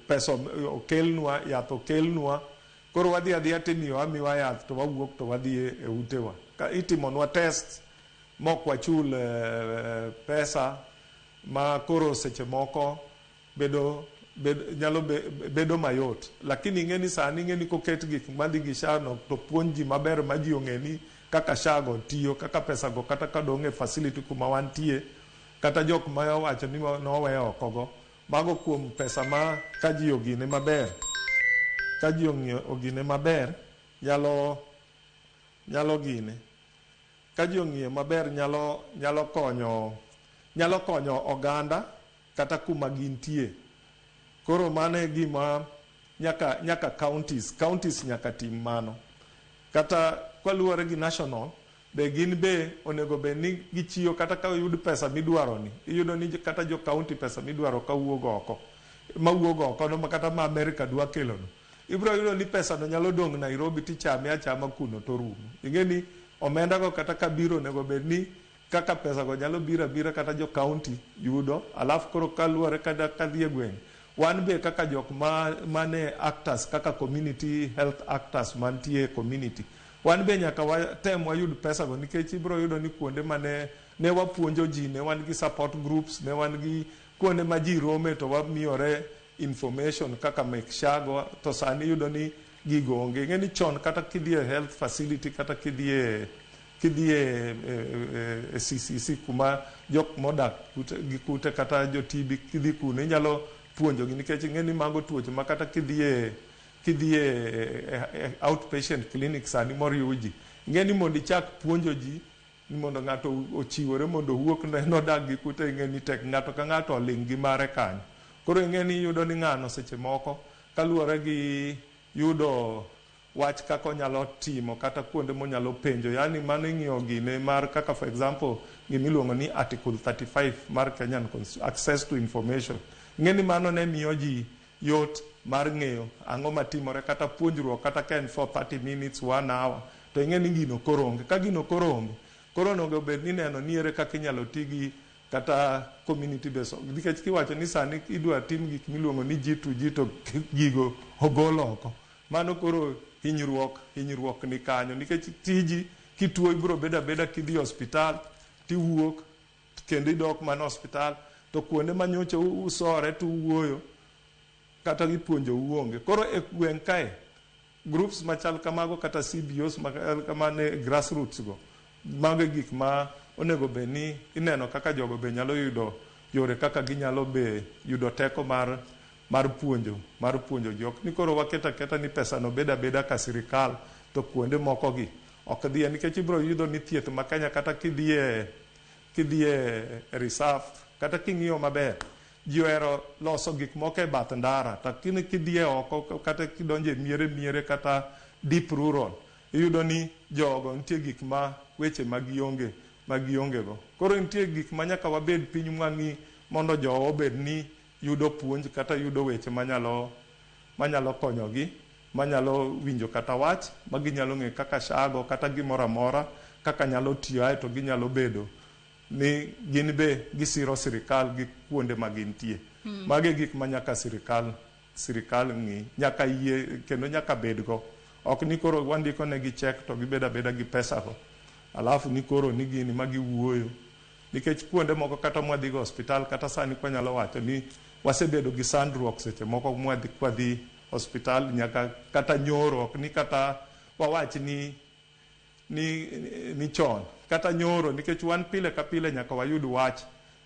pesa okelnwa, yath okelnwa, koro wadhi adhiya timiyo amiwa yath to wawuok to wadhi e utewa. Ka itimonwa test mok wachul pesa ma koro seche moko bedo nyalo bedo mayot. Lakini ing'e ni sani, ing'e ni koket gik madhi gi SHA no to puonj ji maber ma ji ong'e ni kaka SHA go tiyo, kaka pesa go kata kadong' e facility kuma wantie, kata jok ma owacho ni nowe oko go, mago kuom pesa ma ka ji ogine maber, ka ji ong'iyo ogine maber. nyalo nyalo gine ka ji ong'iye maber nyalo nyalo konyo nyalo konyo oganda kata kuma gintie. Koro mano e gima nyaka nyaka counties counties nyaka tim mano. Kata kaluwore gi national be gin be onego bed ni gichiwo kata ka oyud pesa midwaro ni iyudo ni kata jo county pesa midwaro kawuok oko mawuok oko no kata ma America dwa kelo no ibiro yudo ni pesa no nyalo dong' Nairobi tichame achama kuno to rumo. Ing'e ni omenda go kata kabiro onego bed ni kaka pesa go nyalo biro abira kata jo county yudo alafu koro kaluwore kata kadhi e gweng' wan be kaka jok ma mane actors kaka community health actors mantie e community wan be nyaka watem wayud pesa go nikech ibiro yudo ni kuonde mane ne wapuonjo ji ne wan gi support groups ne wan gi kuonde ma ji rome to wamiyore information kaka mek SHA go to sani iyudo ni gigo onge. Ing'e ni chon kata kidhi e health facility kata kidhi e kidhi e, e, e, e CCC kuma jok modak kute, gi kute kata jo TB kidhi kuno inyalo puonjogi nikech ing'e ni mago tuoche ma kata kidhi e kidhi e, e, e outpatient clinic sani moriw ji ing'e ni mondo ichak puonjo ji ni mondo ng'ato ochiwore mondo owuok nodag gi kute ing'e ni tek ng'ato ka ng'ato oling' gi mare kanyo. Koro ing'e ni iyudo ni ng'ano seche moko kaluwore gi yudo wach kaka onyalo timo kata kuonde monyalo penjo yani mano ing'iyo gine mar kaka for example gimiluongo ni article 35 mar Kenyan Constitution access to information ing'e ni mano ne miyo ji yot mar ng'eyo ang'o matimore kata puonjruok kata ka en for 30 minutes 1 hour to ing'e ni gino koro onge ka gino koro onge koro onego bed ni neno ni ere kaka inyalo ti gi kata community based nikech kiwacho ni sani idwa tim gik miluongo ni G2G to gigo ogol oko mano koro hinyruok hinyruok ni kanyo nikech tiji kituo ibiro bedo abeda kidhi e osiptal tiwuok kendo idok mana osiptal to kuonde ma nyocha usore to uwuoyo kata gipuonjou onge. Koro e gweng' kae groups machal kamago kata CBOs machal kamano grassroots go mago e gik ma onego bed ni ineno kaka jogo be nyalo yudo yore kaka ginyalo be yudo teko mar mar puonjo mar puonjo ji. Ok ni koro waketo aketa ni pesa no bedo abeda ka sirikal to kuonde moko gi ok dhiye nikech ibiro yudo ni thieth ma Kenya kata kidhiye kidhiye reserve kata king'iyo maber ji ohero loso gik moko e bath ndara lakini kidhiye oko kata kidonjo e miere miere kata deep rural iyudo ni jogo nitie gik ma weche ma gionge ma gionge go. Koro nitie gik ma nyaka wabed piny mwang'i mondo jowa obed ni yudo puonj kata yudo weche manyalo manyalo konyogi manyalo winjo kata wach ma ginyalo ng'eyo kaka SHA go kata gimoro amora kaka nyalo tiyo aeto ginyalo bedo ni gin be gisiro sirikal gi kuonde ma gintie. Mago e gik ma nyaka sirikal sirikal ng'i nyaka yie kendo nyaka bedgo. Ok ni koro wandiko negi cheque to gibedo abeda gi pesa go alafu ni koro ni gini ma giwuoyo nikech kuonde moko kata mwadhigo osiptal kata sani kwanyalo wacho ni wasebedo gi sandruok seche moko mwadhi kwadhi osiptal nyaka kata nyoro ok ni kata wawach ni ni, ni chon kata nyoro nikech wan pile ka pile nyaka wayud wach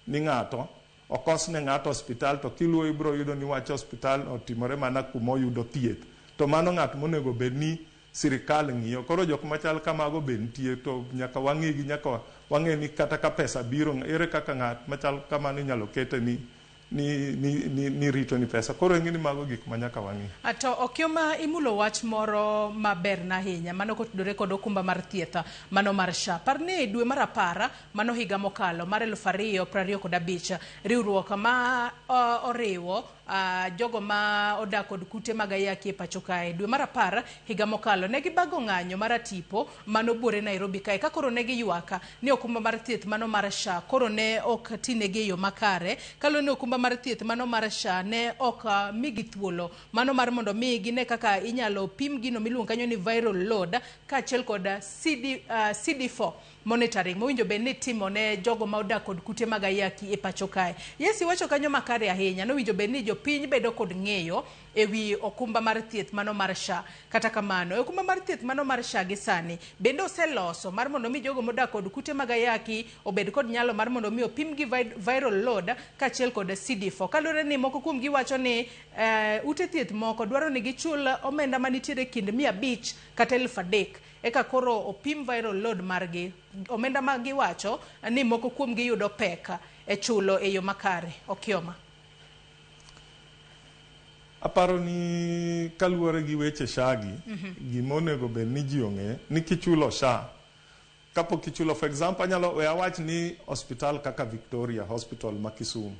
ni ng'ato okos ne ng'ato osiptal to kiluwo ibiro yudo ni wach osiptal otimore mana kuma oyudo thieth to mano ng'at monego bed ni sirikal ng'iyo koro jok machal kamago be nitie to nyaka wang'igi nyaka wang'e ni kata ka pesa biro ere kaka ng'at machal kamano inyalo kete ni ni, ni, ni, ni rito ni pesa koro ing'e ni mago gik ma nyaka wang'i. To Okioma imulo wach moro maber na ahinya mano kotudore kod okumba mar thieth mano mar SHA. Par ni dwe mar apar mano higa mokalo mar 2025 riwruok ma oriwo jogo ma odak kod kute mag ayaki e pacho kae dwe mar apar higa mokalo ne gibago ng'anyo mar atipo manobuore Nairobi kae ka koro ne giywak ni okumba mar thieth mano mar SHA koro ne ok tinegi e yo makare kaluwore ni okumba mar thieth mano mar SHA ne ok migi thuolo mano mar mondo mi gine kaka inyalo pim gino miluongo kanyo ni viral load kaachiel kod CD, CD4 mano monitoring mowinjo bed ni itimo ne jogo ma odak kod kute mag ayaki e pacho kae. Yes, iwacho kanyo makare ahinya, nowinjo bed ni jopiny bedo kod ng'eyo ewi okumba mar thieth mano mar SHA. Kata kamano, e okumba mar thieth mano mar SHA gi sani, bende oseloso mar mondo mi jogo modak kod kute mag ayaki obed kod nyalo mar mondo mi opim gi viral load kaachiel kod CD4. Kaluwore ni moko kuom gi wacho ni ute thieth moko dwaro ni gichul omenda manitiere kind 500 kata 3000 eka koro opim viral load margi. Omenda ma giwacho ni moko kuom gi yudo pek e chulo e yo makare. Okioma. Aparo ni kaluwore gi weche SHA gi, gima onego bed ni ji ong'e ni kichulo SHA, kapok ichulo, for example, anyalo we awach ni hospital kaka Victoria Hospital ma Kisumu.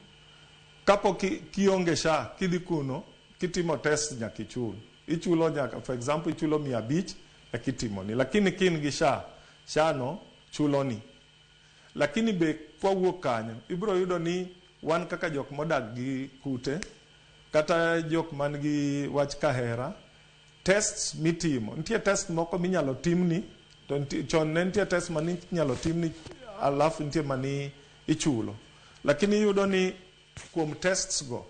Kapok kionge SHA, kidhi kuno, kitimo test nyaka ichul. Ichulo nyaka, for example, ichulo 500 eka itimoni. Lakini ka in gi SHA, SHA no chuloni. Lakini be kwawuok kanyo, ibiro yudo ni wan kaka jok modak gi kute, kata jok man gi wach kahera, tests mitimo, nitie test moko minyalo timni, to chon ne nitie test mani inyalo timni, alafu nitie mani ichulo. Lakini iyudo ni kuom tests go,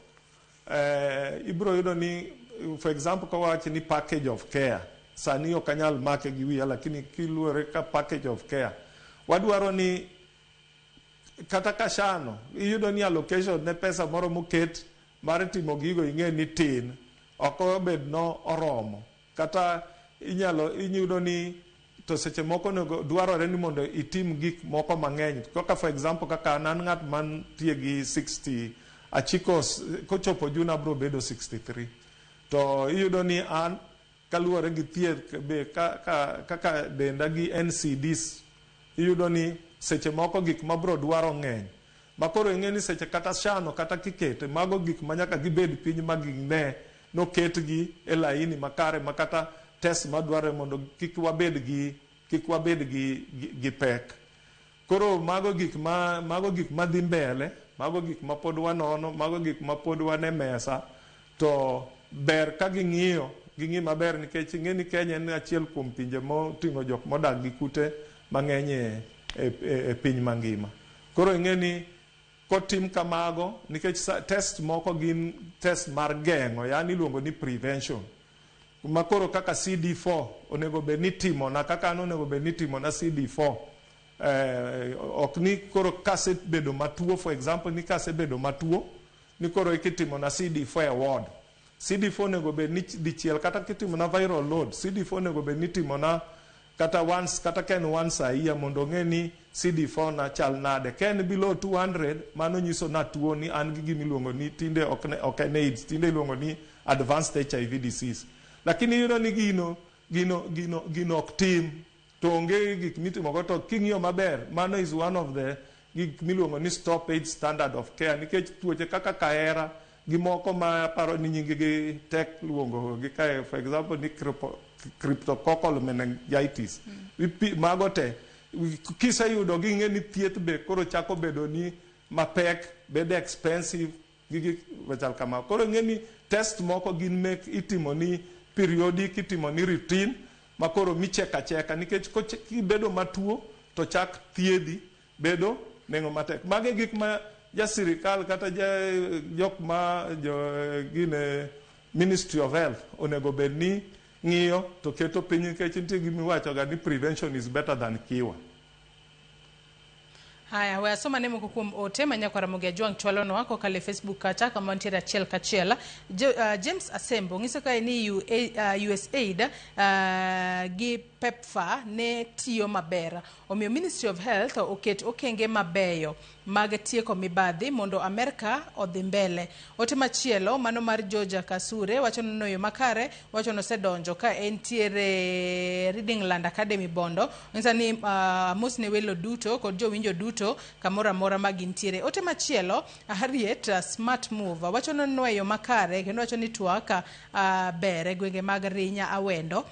ibiro yudo ni, for example, kawach ni package of care, sani ok anyal make gi wiya, lakini kiluwore ka package of care, wadwaro ni kata ka SHA no, iyudo ni allocation ne pesa moro moket mar timo gigo ing'e ni tin, ok obed no oromo. Kata inyalo iyudo ni to seche moko onego dwarore ni mondo itim gik moko mang'eny. Kaka for example, kaka an an ng'at mantie gi 60 achiko, kochopo June abiro bedo 63. To iyudo ni an kaluwore gi thieth be kaka denda gi NCDs, iyudo ni seche moko gik mabiro dwaro ng'eny. Makoro ing'e ni seche kata SHA no kata kikete, mago gik ma nyaka gibed piny ma gine noketgi e laini makare ma kata test madwarore mondo kik wabed gi kik wabed gi pek. Koro mago gik ma dhi mbele, mago gik ma pod wanono, mago gik ma pod wan e mesa, to ber ka ging'iyo, ging'i maber nikech ing'e ni Kenya en achiel kuom pinje moting'o jok modak gi kute mang'eny e piny mangima. Koro ing'e ni kotim kamago, nikech test moko gin test mar geng'o, yani iluongo ni prevention. Ma koro kaka CD4 onego bed ni itimona, kaka an onego bed ni itimona CD4. Ok ni koro kasebedo matuo, for example, ni kasebedo matuo, ni koro eka itimona CD4 e ward. CD4 onego bed ni dichiel kata kitimona viral load, CD4 onego bed ni itimona kata once, kata ka en once a year mondo ong'e ni CD4 na chal nade. Ka en below 200, mano nyiso na tuo ni an gi gimiluongo ni tinde ok en AIDS, tinde iluongo ni advanced HIV disease. Lakini iyudo ni gino ok tim, to onge gik mitimogo to king'iyo maber, mano is one of the gik miluongo ni stop AIDS standard of care nikech tuoche kaka kahera gi moko ma aparo ni nying gi tek luongo gi kae, for example ni cryptococcal meningitis. Mago te kiseyudo gi ing'e ni thieth be koro chako bedo ni mapek, bedo expensive gi gik machal kamago. Koro ing'e ni test moko gin mek itimo ni periodic, itimo ni routine, ma koro micheka acheka nikech kibedo matuo to chak thiedhi bedo nengo matek. Mago e gik ma ja sirikal kata ja jok ma jo gine Ministry of Health onego bed ni ng'iyo to keto piny nikech nitie gima iwacho ga ni prevention is better than cure. Haya, we asoma ne moko kuom ote ma nyakwar Ramogi Ajwang' chwalonwa kokalo e Facebook kacha kama wantiere achiel kachiel. James Asembo nyiso kae ni USAID gi PEPFAR ne tiyo maber. Omiyo Ministry of Health oket okenge mabeyo mag tieko mibadhi mondo Amerka odhi mbele. Ote machielo mano mar Georgia Kasure wacho ni yo makare, wacho ni osedonjo ka entiere Reading Land Academy Bondo. Nyiso ni mos ne welo duto kod jowinjo duto kamoro amora ma gintiere. Ote machielo Harriet Smart Move wacho ni nweyo makare kendo wacho ni twak ber e gwenge mag Rinya Awendo.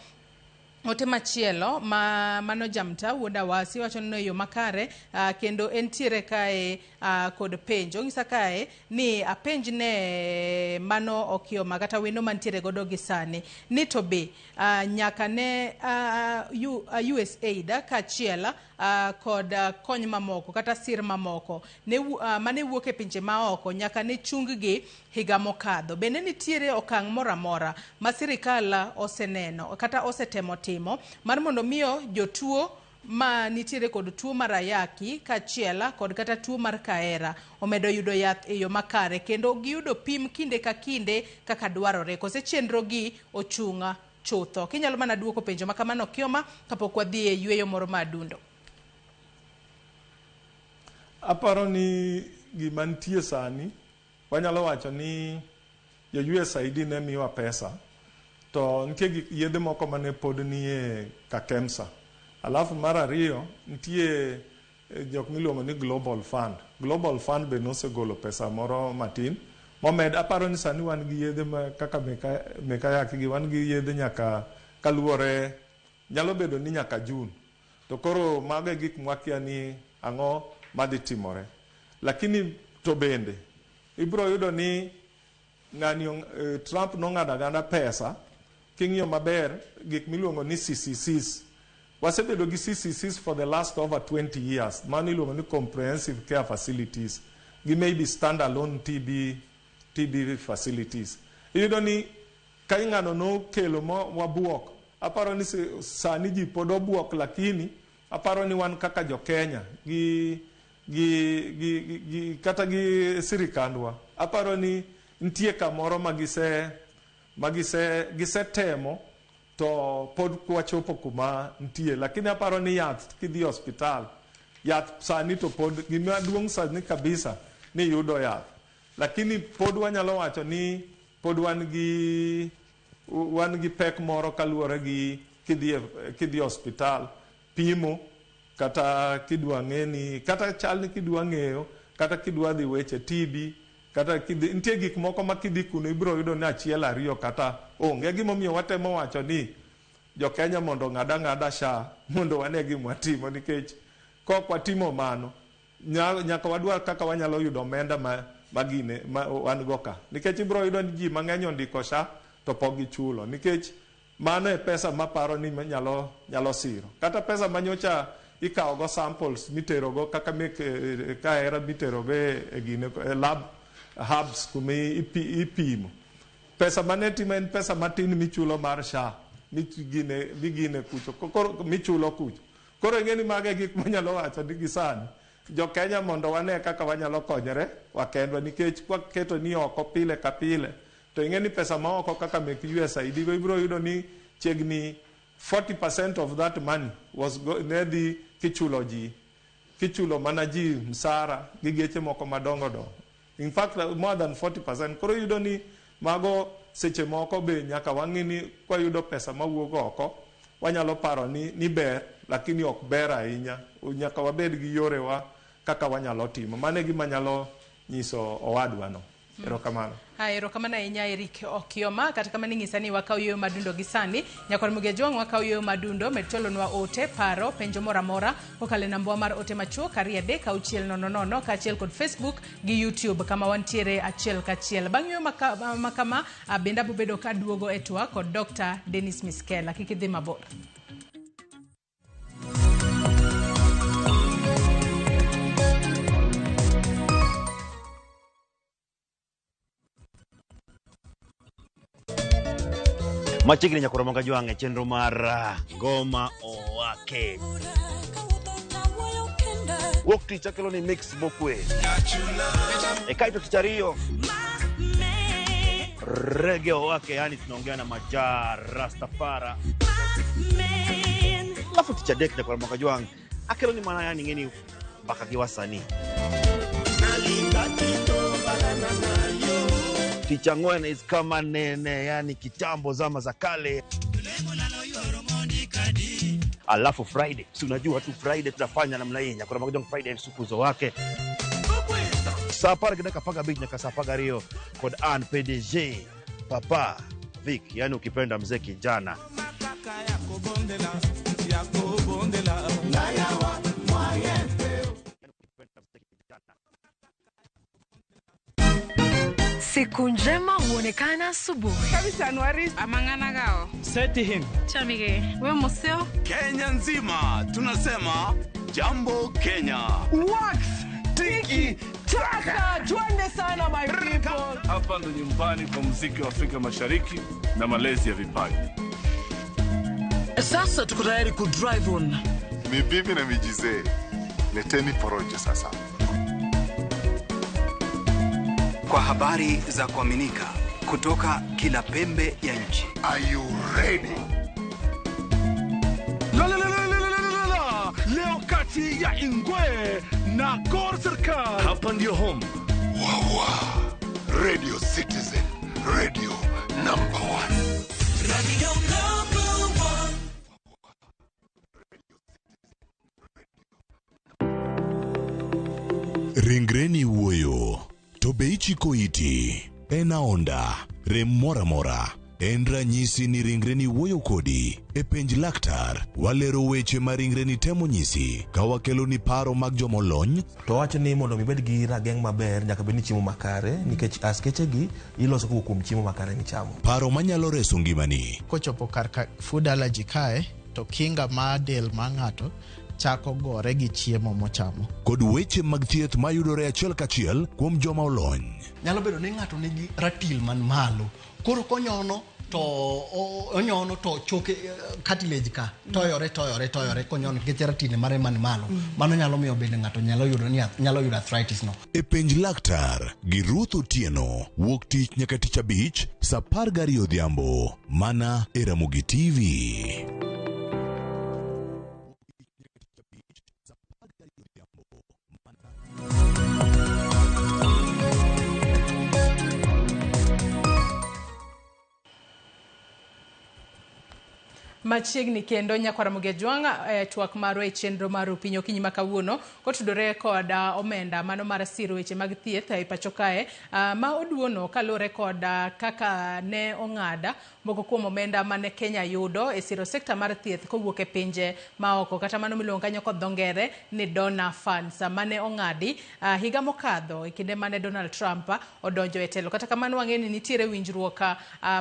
Ote machielo ma mano Jamta wuod Awasi wacho ni yo makare kendo entiere kae kod penjo. Onyisa kae ni apenj ne mano Okioma kata wendo mantiere godo gi sani ni to be nyaka ne USAID kaachiel Kod kony mamoko kata sir mamoko ne, mane wuok e pinje maoko nyaka ne chung-gi higa mokadho. Bende nitiere okang' moro amora ma sirikal oseneno kata osetemo timo mar mondo miyo jotuo ma nitiere kod tuo mar ayaki kaachiel kod kata tuo mar kaera omedo yudo yath e yo makare kendo giyudo pim kinde ka kinde kaka dwarore kose chenro gi ochung' chutho. Kinyalo mana duoko penjo ma kamano Okioma kapok wadhi e yueyo moro ma adundo. Aparo ni gima nitie sani, wanyalo wacho ni jo USAID ne miwa pesa, to nitie gik yedhe moko mane pod nie Kakemsa. Alafu mar ariyo, nitie jok miluongo ni Global Fund. Global Fund be nosegolo pesa moro matin. Momed, aparo ni sani wan gi yedhe ma kaka mekayaki gi wan gi yedhe nyaka kaluwore, nyalo bedo ni nyaka June. To koro mago e gik mwakia ni ang'o madhi timore. Lakini to bende, ibiro yudo ni ng'ani Trump nong'ado aganda pesa, king'iyo maber gik miluongo ni CCCs. Wasebedo gi CCCs for the last over 20 years. Mano iluongo ni comprehensive care facilities. Gi maybe standalone TB facilities. Iyudo ni ka ng'ano nokelo mo wabuok, aparo ni sani ji pod obuok, lakini aparo ni wan kaka jo Kenya gi kata gi sirikandwa, aparo ni nitie kamoro ma gisetemo to pod wachopo kuma nitie, lakini aparo ni yath kidhi hospital, yath sani to pod gima duong' sani kabisa ni yudo yath, lakini pod wanyalo wacho ni pod wan gi pek moro kaluwore gi kidhi hospital pimo kata kidwa ng'eni kata chal ni kidwa ng'eyo kata kidwa dhi weche TB kata kidhi nitie gik moko ma kidhi kuno ibiro yudo ni achiel ariyo kata onge. Gimomiyo watemo wacho ni jo Kenya mondo ng'ad ang'ada SHA mondo wane gima watimo, nikech kok watimo mano nyaka wadwar kaka wanyalo yudo omenda ma gine ma wan go ka, nikech ibiro yudo ni ji mang'eny ondiko SHA to pok gichulo, nikech mano e pesa maparo ni nyalo siro. Kata pesa manyocha ikawo go samples miterogo kaka mek kaera miterogo e gine e lab hubs kuma ipimo. Pesa mane timo en pesa matin michulo mar SHA migine kucho koro michulo kucho. Koro ing'e ni mago e gik manyalo wacho ni gi sani jo Kenya mondo wane kaka wanyalo konyore wakendwa, nikech kwaketo ni oko pile ka pile to ing'e ni pesa ma oko kaka mek USAID go ibiro yudo ni chiegni 40% of that money was ne dhi kichulo ji, kichulo mana ji msara gi geche moko madongo dongo. In fact, more than 40%. Koro yudo ni mago seche moko be nyaka wang'i ni kwayudo pesa mawuok oko wanyalo paro ni ber, lakini ok ber ahinya. Nyaka wabed gi yorewa kaka wanyalo timo. Mano e gima nyalo nyiso owadwa no. Erokamano. Erokamano ahinya Eric Okioma. Kata kamano ing'isa ni wakaw yueyo madundo gi sani. Nyakwar Mugejwang' wakaw yueyo madundo, med cholonwa ote, paro, penjo moro amora kokalo e nambwa mar ote machuok 2 3 6 0 0 kaachiel kod Facebook gi YouTube kama wantiere achiel kachiel. Bang' yueyo makama bende abobedo kaduogo e twak kod Dr. Dennis Miskela. Kik idhi mabor. Machiegni nyakwar Mugajwang' e chenro mar Ngoma Owake. Wuok tich akelo ni mix mokwe. E kaito tich ariyo Reggae Owake, yani tunaongea na Maja Rastafara. Alafu tich adek nyakwar Mugajwang' akelo ni mana yani ng'eni mbaka gi wasanii. Tich ang'wen is kama nene, yani kitambo zama za kale. Alafu Friday, si unajua tu Friday tunafanya namna hii. Nyakwar Mugajwang' Friday sukuzo wake. Saa apar gi dakika apar gabich nyaka saa apar gariyo kod an PDG Papa Vic, yani ukipenda mzee kijana. Siku njema huonekana asubuhi. Seti him. Chamige, we museo. Kenya nzima tunasema Jambo Kenya. Wax tiki taka, twende sana my people. Hapa ndo nyumbani kwa muziki wa Afrika Mashariki na malezi ya vipaji. Sasa tuko tayari ku drive on. Ni bibi na mijizee, leteni porojo sasa. Kwa habari za kuaminika kutoka kila pembe ya nchi. Are you ready? La, la, la, la, la, la, la, la. Leo kati ya Ingwe na Gor Serikal. Hapa ndio home. Wawa. Radio Citizen, radio number 1. Radio number 1. Ringreni wuoyo to be ichiko iti en aonda rem moro amora en ranyisi ni ringreni wuoyo kodi. E penj laktar walero weche ma ringreni temo nyisi ka wakeloni paro mag jomolony. To wacho ni mondo ibed gi rageng' maber nyaka bed ni chiemo makare nikech askechegi iloso kowuok kuom chiemo makare michamo. Paro manyalo reso ngimani. Kochopo kar ka food allergy kae to kinga mar del mar ng'ato chako gore gi chiemo mochamo. Kod weche mag thieth mayudore achiel kachiel kuom joma olony. Nyalo bedo ni ng'ato nigi ratil man malo, koro konyono to onyono to choke cartilage ka toyore toyore toyore konyono nikech ratil mare man malo. Mano nyalo miyo bende ng'ato nyalo yudo arthritis no. E penj laktar gi Ruth Otieno wuok tich nyaka tich abich saa 12 odhiambo mana e Ramogi TV. Machiegni kendo nyakwar Ramogi Ajwang' twak marwa e chenro mar Opinyi okinyi ma kawuono kotudore kod omenda mano mar siro weche mag thieth e pacho kae ma oduono kaluwore kod kaka ne ong'ada moko kuom omenda mane Kenya yudo e siro sekta mar thieth kowuok e pinje maoko kata mano miluongo kanyo kod dho ngere ni donor funds mane ong'adi higa mokadho e kinde mane Donald Trump odonjo e telo. Kata kamano wang'eyo ni nitiere winjruok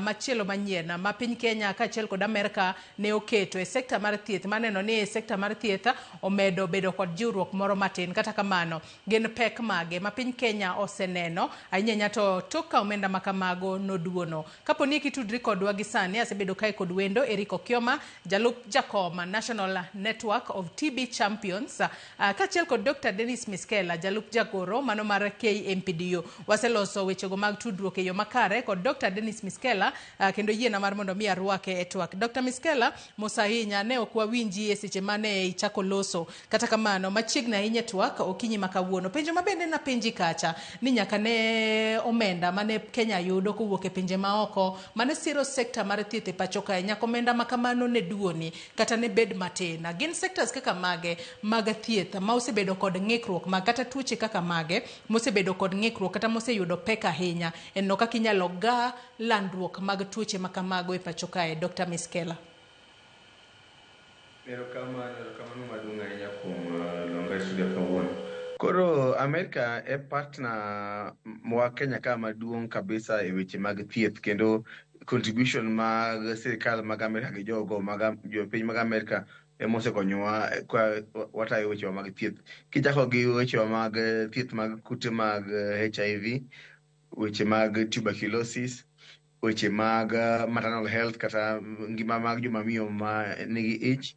machielo manyien ma piny Kenya kaachiel kod Amerka ne oketo e sekta mar thieth maneno ni e sekta mar thieth omedo bedo kod jiwruok moro matin. Kata kamano gin pek mage ma piny Kenya oseneno ahinya ahinya to tok ka omenda makamago noduono. Kapo ni kitudri kodwa gi sani, asebedo kae kod wendo Eric Okioma, jalup jakoma National Network of TB Champions, kaachiel kod Dr. Dennis Miskela, jalup jagoro mano mar KMPDU. Waseloso wechego mag tudruok e yo makare kod Dr. Dennis Miskela, kendo yiena mar mondo mi arwake e twak. Dr. Miskela, mos ahinya, ne ok wawinji e seche mane ichako loso. Kata kamano machiegni ahinya twak okinyi ma kawuono. Penjo mabende napenji kacha ni nyaka ne omenda mane Kenya yudo kowuok e pinje maoko mane siro sekta mar thieth e pacho kae, nyaka omenda makamano ne duoni kata ne bed matin. Gin sectors kaka mage mag thieth ma osebedo kod ng'ikruok mag kata tuoche kaka mage mosebedo kod ng'ikruok kata moseyudo pek ahinya en no kaka inyalo ga landruok mag tuoche makamago e pacho kae? Dr. Miskela. Erokamano maduong' ahinya kuom luonga e studio kawuono. Koro Amerika e partner wa Kenya ka maduong' kabisa e weche mag thieth kendo contribution mag sirikal mag Amerika gi jogo mag jopiny mag Amerika emosekonyowa ka watayo wechewa mag thieth. Kichako gi wechewa mag thieth mag kute mag HIV, weche mag tuberculosis, weche mag maternal health kata ngima mag joma miyo ma nigi ich,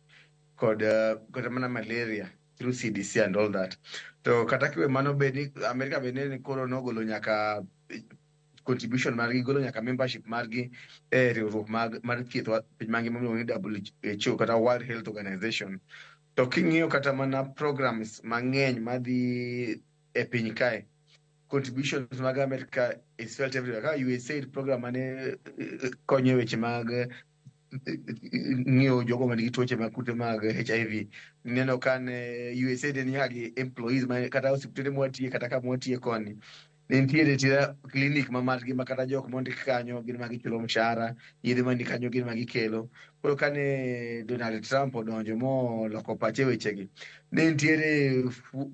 kod kata mana malaria through CDC and all that. To kata kiwe mano bed Amerika bende ni koro nogolo nyaka contribution margi, golo nyaka membership margi e riwruok mar thieth piny mangima miluongo ni WHO kata World Health Organization. To king'iyo kata mana programs mang'eny madhi e piny kae, contributions mag America is felt everywhere. Kaka USAID program mane konyo e weche mag ng'iyo jogo manigi tuoche mag kute mag HIV. Neno ka ne USAID en nyaka gi employees kata osiptende mwatiye kata kama watiye koni. Ne nitiere tira clinic ma margi ma kata jok mondik kanyo gin ma gichulo mshahara, yedhe mani kanyo gin ma gikelo. Koro kane Donald Trump odonjo moloko pache wechegi, ne nitiere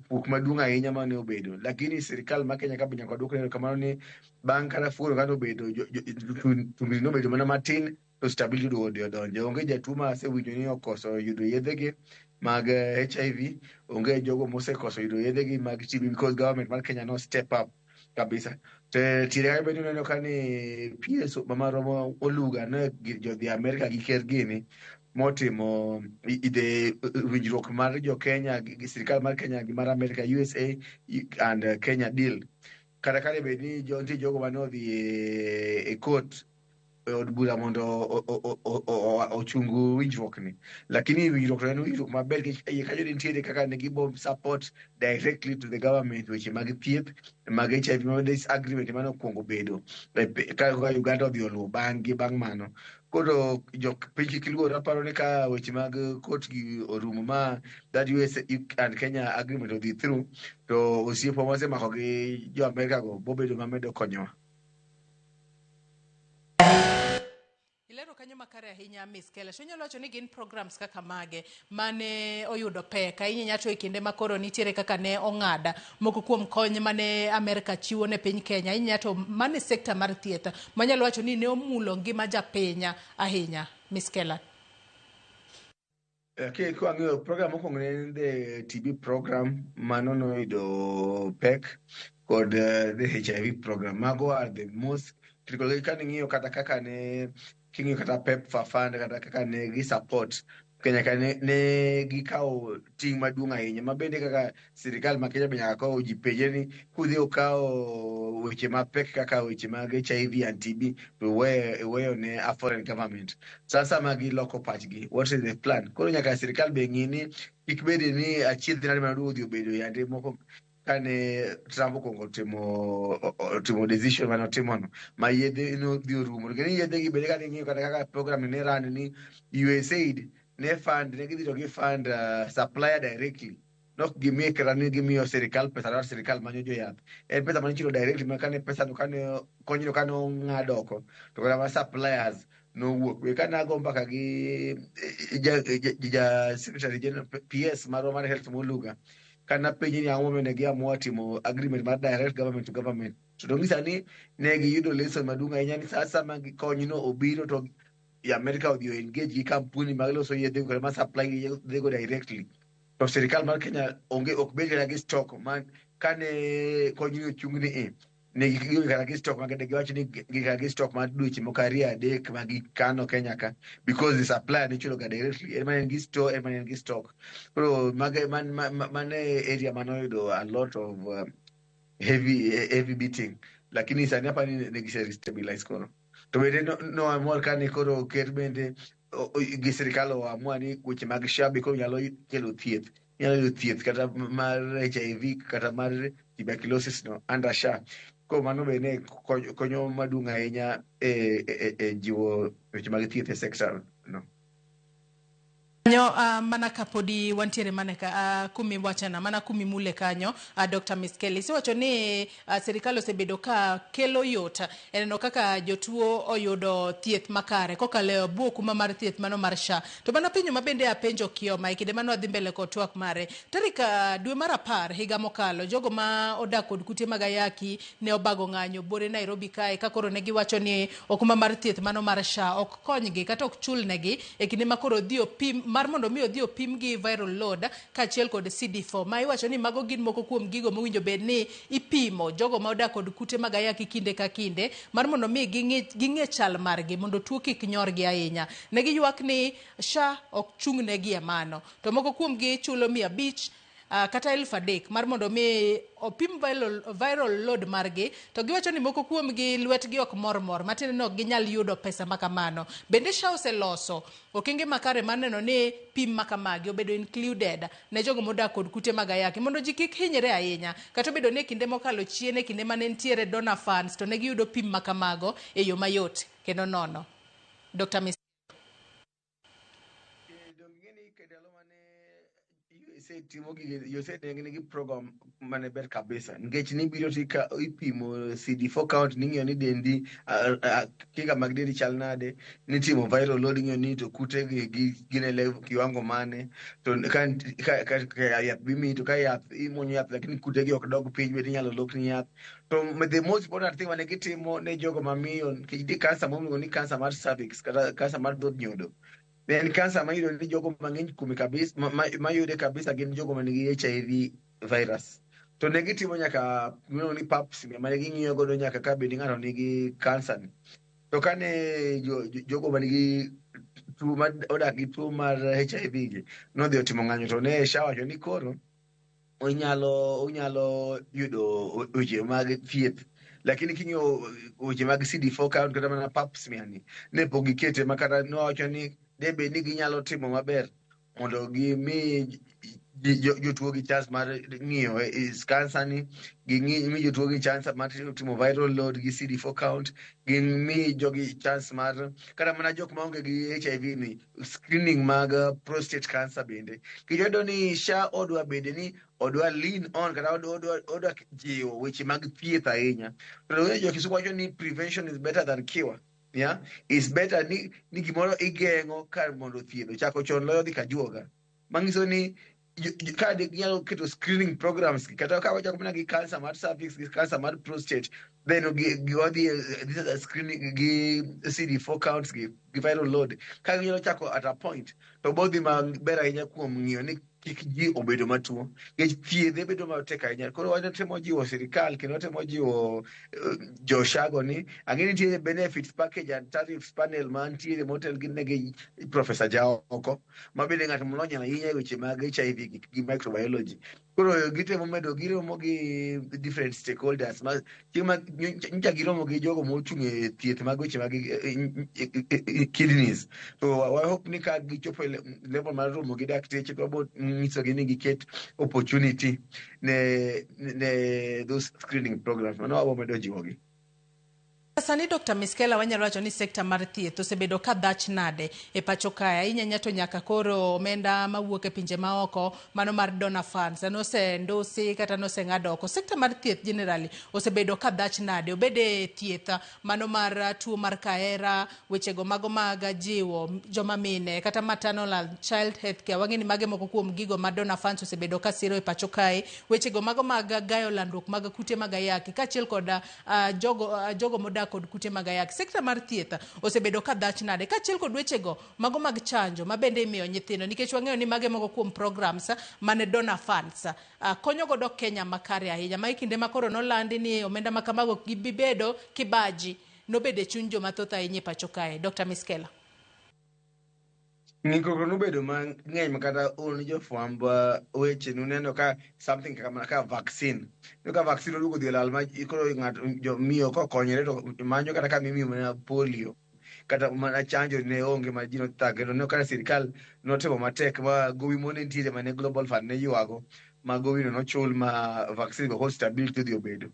fuok maduong' ahinya mane obedo. Lakini sirikal ma Kenya ka be nyaka waduokne erokamano ni bang' kata fuoro kane obedo, tungni nobedo mana matin to stability odonjo. Onge jatuo ma asewinjo ni okoso yudo yedhegi. mag HIV, onge jogo mosekoso yudo yedhegi mag TB because government mar Kenya no step up kabisa. To tiere kanyo bende ineno ka ni PS mama romo Oluga ne jodhi Amerika gi ker gini motimo the winjruok mar jo Kenya gi sirikal mar Kenya gi mar Amerika, USA and Kenya deal. Kata kane bed ni nitie jogo mane odhi e court, e od bura mondo ochung winjruok ni, lakini winjruok to en winjruok maber nikech iye kanyo nitiere kaka ne gibo support directly to the government weche mag thieth mag HIV. Ma this agreement mane okwongo bedo ka Uganda odhi oluwo bang' gi bang' mano. Koro jok piny kik luor. Aparo ni ka weche mag court gi orumo ma that US and Kenya agreement odhi through, to osiepwa mosemako gi jo Amerika go bobedo mamedo konyowa. Ilero kanyo makare ahinya, Miss Kelesh. Inyalo wacho ni gin programs kaka mage mane oyudo pek ahinya to e kinde ma koro nitiere kaka ne ong'ada moko kuom kony mane Amerika chiwo ne piny Kenya, ahinya to mane sekta mar thieth manyalo wacho ni ne omulo ngima japiny ahinya, Miss Keller? Okay, kwang'iyo program mokwongo ne en the TB program, mano noyudo pek, kod the HIV program. Mago are the most critical. Ka ning'iyo kata kaka ne king'iyo kata PEPFAR fund, kata kaka ne gi support Kenya ka ne gikawo ting' maduong' ahinya, ma bende kaka sirikal ma Kenya be nyaka kawo ji penje ni kudhi ukawo weche mapek kaka weche mag HIV and TB to iweyo ne a foreign government. Sasa ma giloko pachgi, what is the plan? Koro nyaka sirikal be ng'i ni kik bede ni achiedh nade mana odhi obedo yande moko kane Trump okwongo otimo decision mane otimono ma yedhe nodhi orumo. Kendo yedhe gi bende kane ing'iyo kata kaka program ne run ni USAID ne fund, ne gidhi to gi fund supplier directly, nok gimiye kata ni gimiyo sirikal pesa mar sirikal manyo joyath, en pesa mane ichulo directly. Ma kane pesa no, kane konyno kane ong'ad oko, to kata ma suppliers nowuok be. Kane ago mbaka gi ja secretary general PS marwa mar health Moluga, kana penje ni ang'o momiyo ne giamua timo agreement mar direct government to government, to dong'isa ni ne giyudo lesson maduong' ahinya ni sasa ma konyno obiro to America odhi o engage gi kampuni mag loso yedhe kata ma supply yedhego directly, to sirikal mar Kenya onge, ok bed kata gi stock ma kane konyni ochung ni e ne gionge kata gi stock ma giwacho ni gin kata gi stock mar dweche moko 2 3 ma gikano Kenya ka, because the supplier ne chulo ga directly, en mana en gi store, en mana en gi stock. Koro mage man mane area mane oyudo a lot of heavy heavy beating, lakini sani apani ne gise stabilize. Koro to bende no amor kane koro ker bende gi sirikal oamua ni weche mag SHA be koro nyalo kelo thieth, inyalo yudo thieth kata mar HIV kata mar tuberculosis no under SHA. Koro mano be ne konyo maduong' ahinya e jiwo weche mag thieth e sector no. Kanyo mana kapodi wantiere mana ka kumi wachana mana kumimule kanyo, Dr. Miskeli isewacho ni sirikal osebedo ka kelo yot e neno kaka jotuo oyudo thieth makare kokalo e bwo kuma mar thieth mano mar SHA. To mana penjo ma bende apenjo Kioma e kinde mane wadhi mbele kod twak mare tarik dwe mar 10 higa mokalo, jogo ma odak kod kute mag ayaki ne obago ng'anyo buore Nairobi kae, ka koro ne giwacho ni okumba mar thieth mano mar SHA ok konygi kata ok chulnegi e kinde ma koro odhi opim mar mondo mi odhi opim gi viral load kaachiel kod CD4, ma iwacho ni mago gin moko kuom gigo mowinjo bed ni ipimo jogo ma odak kod kute mag ayaki kinde ka kinde mar mondo mi ging'e chal margi mondo tuo kik nyorgi ahinya. Ne giywak ni SHA ok chung'negi e mano, to moko kuomgi chulo 500 kata 3000 mar mondo mi opim viral load margi, to giwacho ni moko kuomgi lwetgi ok mor mor, matiende ni ok ginyal yudo pesa ma kamano. Bende SHA oseloso okenge makare mar neno ni pim ma kamagi obedo included ne jogo modak kod kute mag ayaki mondo ji kik hinyre ahinya, kata obedo ni e kinde mokalo chien, e kinde mane nitiere donor funds, to ne giyudo pim ma kamago e yo mayot kendo nono, Dr. Mis Donge ing'e ni ndalo mane USAID timo gige, USAID ne nigi program mane ber kabisa, nikech nibiro tika ipimo CD4 count, ning'iyo ni dendi kinga mag dendi chal nade, nitimo viral load, ing'iyo ni to kute gi gin e level kiwango mane, to ka yath bimiyi, to ka yath imuonyo yath lakini kute gi ok dog piny, bende inyalo lokni yath. To the most important thing mane gitimo ne jogo mamiyo, nikech nitie kansa miluongo ni kansa mar cervix kata kansa mar dhood nyodo. En kansa ma iyudo ni jogo mang'eny kuome kabisa mayude kabisa gin jogo manigi HIV virus. To ne gitimo nyaka gimiluongo ni pap smear mane ging'iyo godo nyaka ka bed ni ng'ato nigi kansa ni. To kane jogo manigi tuo ma odak gi tuo mar HIV gi nodhi otimo ng'anyo to ne SHA wacho ni koro unyalo yudo weche mag thieth, lakini king'iyo weche mag CD4 count kata mana pap smear ni ne pok gikete, ma kata nowacho ni debed ni ginyalo timo maber mondo gimi jotuo gi chance mar ng'iyo is cancer ni, ging'i mi jotuo gi chance mar timo viral load gi CD4 count, gimi jogi chance mar kata mana jok maonge gi HIV ni screening mag prostate cancer bende. Kiyudo ni SHA odwa bede ni odwa lean on kata odwa jiwo weche mag thieth ahinya. To jo Kisumu wacho ni prevention is better than cure. Yeah, is better ni gimoro igeng'o kar mondo thiedho. Chako chon loyo dhi kajuoga. Manyiso ni ka ginyalo keto screening programs kata ka wachako mana gi cancer mar cervix gi cancer mar prostate, then gi wadhi this is a screening gi CD4 counts gi viral load, ka ginyalo chako at a point to bodhi maber ahinya kuom ng'iyo ni kik ji obedo matuo, nikech thiedhe bedo matek ahinya. Koro watemo jiwo sirikal kendo watemo jiwo jo SHA go ni ang'e nitiere benefits package and tariffs panel mantiere motel gi negi Professor Jaoko, ma bende ng'at molony ahinya e weche mag HIV gi microbiology. Koro gitemo medo giromo gi different stakeholders ma chieng' ma nyocha giromo gi jogo mochung' e thieth mag weche mag kidneys, to wa hope ni ka gichopo e level mar romo gi dakteche to wabo nyisogi ni giket opportunity ne those screening programs. Mano wabo medo jiwogi. Sani, Dr. Miskela, wanyalo wacho ni sekta mar thieth osebedo ka dhach nade e pacho kae ahinya ahinya to nyaka koro omenda mawuok e pinje maoko mano mar donor funds nosendusi kata noseng'ad oko? Sekta mar thieth generally osebedo ka dhach nade, obed e thieth mano mar tuo mar kahera, wechego mago mag jiwo joma mine kata maternal and child health care? Wang'e ni mage moko kuom gigo ma donor funds osebedo ka siro e pacho kae, wechego mago mag gayo landruok mag kute mag ayaki kaachiel kod jogo modak kod kute mag ayaki. Sekta mar thieth osebedo ka dhach nade kaachiel kod wechego mago mag chanjo ma bende imiyo nyithindo, nikech wang'eyo ni mage moko kuom programs mane donor funds konyo godo Kenya makare ahinya, ma e kinde ma koro nolandi ni omenda ma kamago ok gibi bedo kibaji nobedo e chuny joma thoth ahinya e pacho kae? Dr. Miskela. Ng'ikruok nobedo mang'eny ma kata un jofwamb weche nuneno ka something kaka mana ka vaccine. Iyudo ka vaccine oduogo dhi e lal ma koro ng'ato miyo kokonyore to manyo kata kama imiyo mana polio kata mana chanjo ne onge ma ji nothagre. To neno kaka sirikal notemo matek ma gowi moro ne nitiere mane Global Fund ne ywago, ma gowino nochul ma vaccine go koro stability odhi obedo.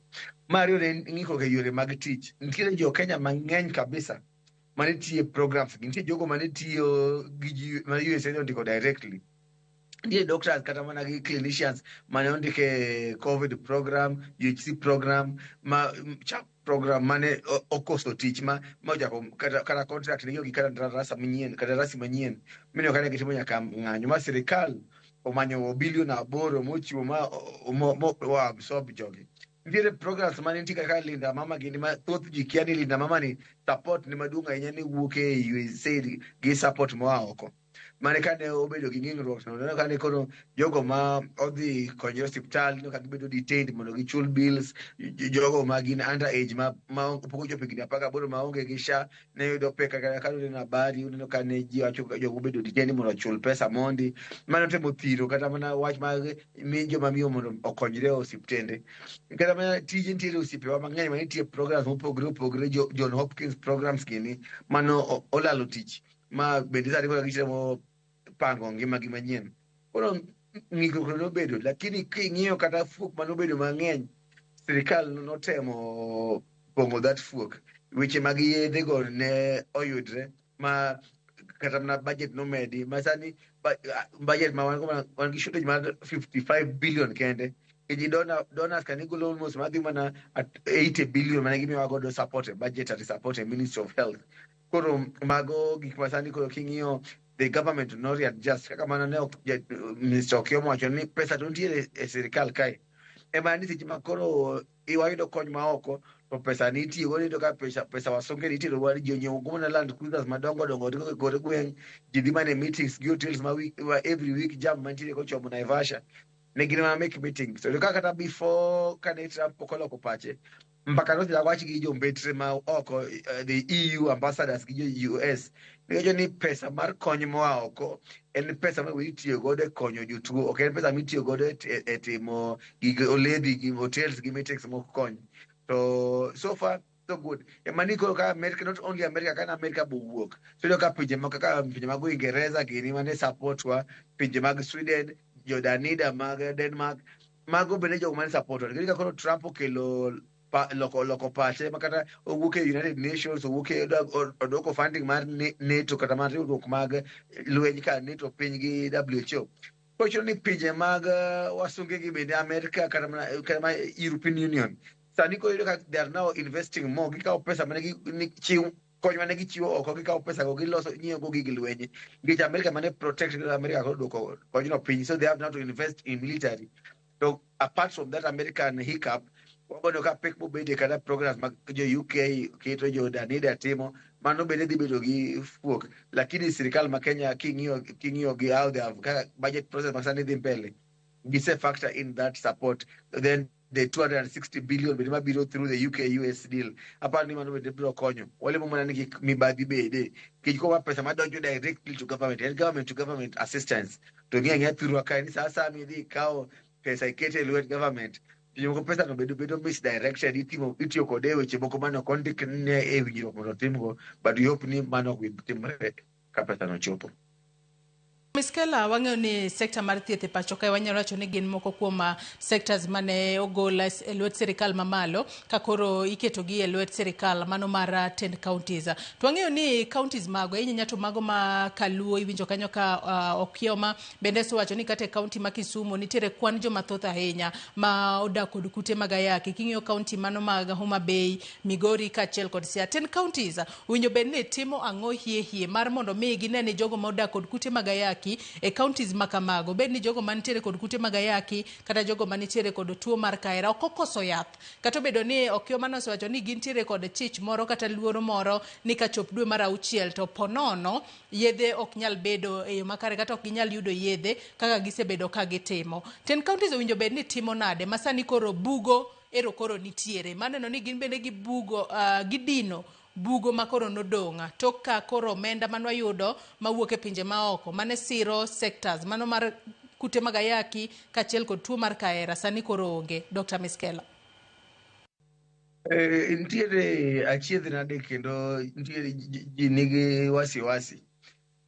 Mar ariyo ne en ng'ikruok e yore mag tich. Nitiere jo Kenya mang'eny kabisa mane tiyo e programs gi. Nitie jogo mane tiyo gi ji ma USAID ondiko directly. Nitie doctors kata mana gi clinicians mane ondik e COVID program, UHC program, ma CHAP program mane okoso tich ma ochako kata contract ne gi kandarasi manyien, kandarasi manyien mineno kane gitimo nyaka ng'anyo ma sirikal omanyo bilion 8 mochiwo ma wa absorb jogi. Nitiere programs mane nitie kaka Linda Mama gini, ma thoth ji kia ni Linda Mama ni support ni maduong' ahinya ni wuok e USAID gi support moa oko. Mane kane obedo gi ng'ikruok to neno kane koro jogo ma odhi konyore osiptal neno ka gibedo detained mondo gichul bills, jogo ma gin under age ma pok ochopo higni 18 maonge gi SHA ne yudo pek kaka ka uneno habari, uneno ka ne ji wacho jogo obedo detained mondo ochul pesa mondi. Mano temo thiro kata mana wach mag mi joma miyo mondo okonyre e osiptende. Kata mana tije, nitiere osiepewa mang'eny manitie programs mopogore opogore, John Hopkins programs gini mano olalo tich ma bende sani koro gitemo pango ngimagi manyien. Koro ng'ikruok nobedo, lakini king'iyo kata fuok manobedo mang'eny, sirikal notemo pong'o that fuok. Weche mag yedhe go ne oyudre ma kata mana budget nomedi ma sani budget ma wan go wan gi shortage mar 55 billion kende. Nikech donors kan igolo almost madhi mana at 80 billion mane gimiyowa godo support e budget at support e Ministry of Health. Koro mago gik ma sani koro king'iyo the government no readjust kaka mana ne Minister Okioma wacho ni pesa to nitiere e sirikal kae. Ema ni seche ma koro wayudo kony ma oko to pesa nitie godo, iyudo ka pesa wasunge nitie to ji onyiewo mana Land Cruisers madongo dongo ringo e kor gweng', ji dhi mana e meetings gi hotels ma week, ma every week jam mantiere kochomo Naivasha ne gin mana mek meetings. To ka kata before kane Trump pok oloko pache, mbaka nosechako wach gi jombetre ma oko, the EU ambassadors gi jo US, giwacho ni pesa mar kony moa oko en pesa ma itiyo godo e konyo jotuo, ok en pesa mitiyo godo e timo gig oledhi gi hotels gi meetings mok kony. To so far so good. Ema ni koro ka America, not only America, kana America bowuok, so iyudo ka pinje moko kaka pinje mag Uingereza gini mane support wa, pinje mag Sweden, jo Danida mag Denmark, mago bende jogo mane support wa. Nikech ka koro Trump okelo loko pache ma kata owuok e United Nations, owuok e odwoko funding mar NATO kata mar riwruok mag lweny ka NATO piny gi WHO. Koro chuno ni pinje mag wasunge gi bende Amerika kata mana European Union sani koro iyudo ka they are now investing more, gikawo pesa mane gi ni chiw kony mane gichiwo oko, gikawo pesa go giloso nyiewo go gig lweny, nikech Amerika mane protect Amerika koro duoko konyno piny, so they have now to invest in military. To apart from that American hiccup, wabono ka pek mobede kata programs mag jo UK keto, jo Danida timo, mano bende dhi bedo gi fuok. Lakini sirikal ma Kenya king'iyo gi how they have kaka budget process ma sani dhi mbele, gise factor in that support, then the 260 billion bende mabiro through the UK US deal, aparo ni mano bende biro konyo. Walemo mana ni kik mibadhi bede, nikech kowa pesa madonjo directly to government en government to government assistance, to ng'e ang'eya thurwa kae ni sa asaya midhi ikawo pesa ikete e lwet government, seche moko pesa no bedo misdirected, itimo itiyo kode e weche moko mane ok ondik ne e winjruok mondo otimgo. But we hope ni mano ok bi timre ka pesa no chopo. Miskela, wang'eyo ni sekta mar thieth e pacho kae wanyalo wacho ni gin moko kuom sectors mane ogol e lwet sirikal mamalo ka koro iketogi e lwet sirikal mano mar 10 counties. To wang'eyo ni counties mago ahinya to mago ma Kaluo iwinjo kanyo ka Okioma bende osewacho ni kata e county ma Kisumu nitiere kwan joma thoth ahinya ma odak kod kute mag ayaki. King'iyo county mano mag Homa Bay, Migori kaachiel kod Siaya. 10 counties owinjo bed ni timo ang'o hie hie mar mondo mi gine ni jogo ma odak kod kute mag ayaki e counties ma kamago, bed ni jogo mantiere kod kute mag ayaki kata jogo manitiere kod tuo mar kahera, ok okoso yath, kata obedo ni Okioma nosewacho ni gintiere kod chich moro kata luoro moro ni kachop dwe mar auchiel to ponono yedhe ok nyal bedo e yo makare kata ok ginyal yudo yedhe kaka gisebedo ka gitimo. 10 counties owinjo bed ni timo nade ma sani koro bugo ero koro nitiere maneno ni gin bende gibugo gidino bugo ma koro nodong' tok ka koro omenda manwayudo mawuok e pinje maoko mane siro sectors mano mar kute mag ayaki kaachiel kod tuo mar kahera sani koro onge. Dr. Miskela. Nitiere achiedh nade kendo nitiere ji nigi wasiwasi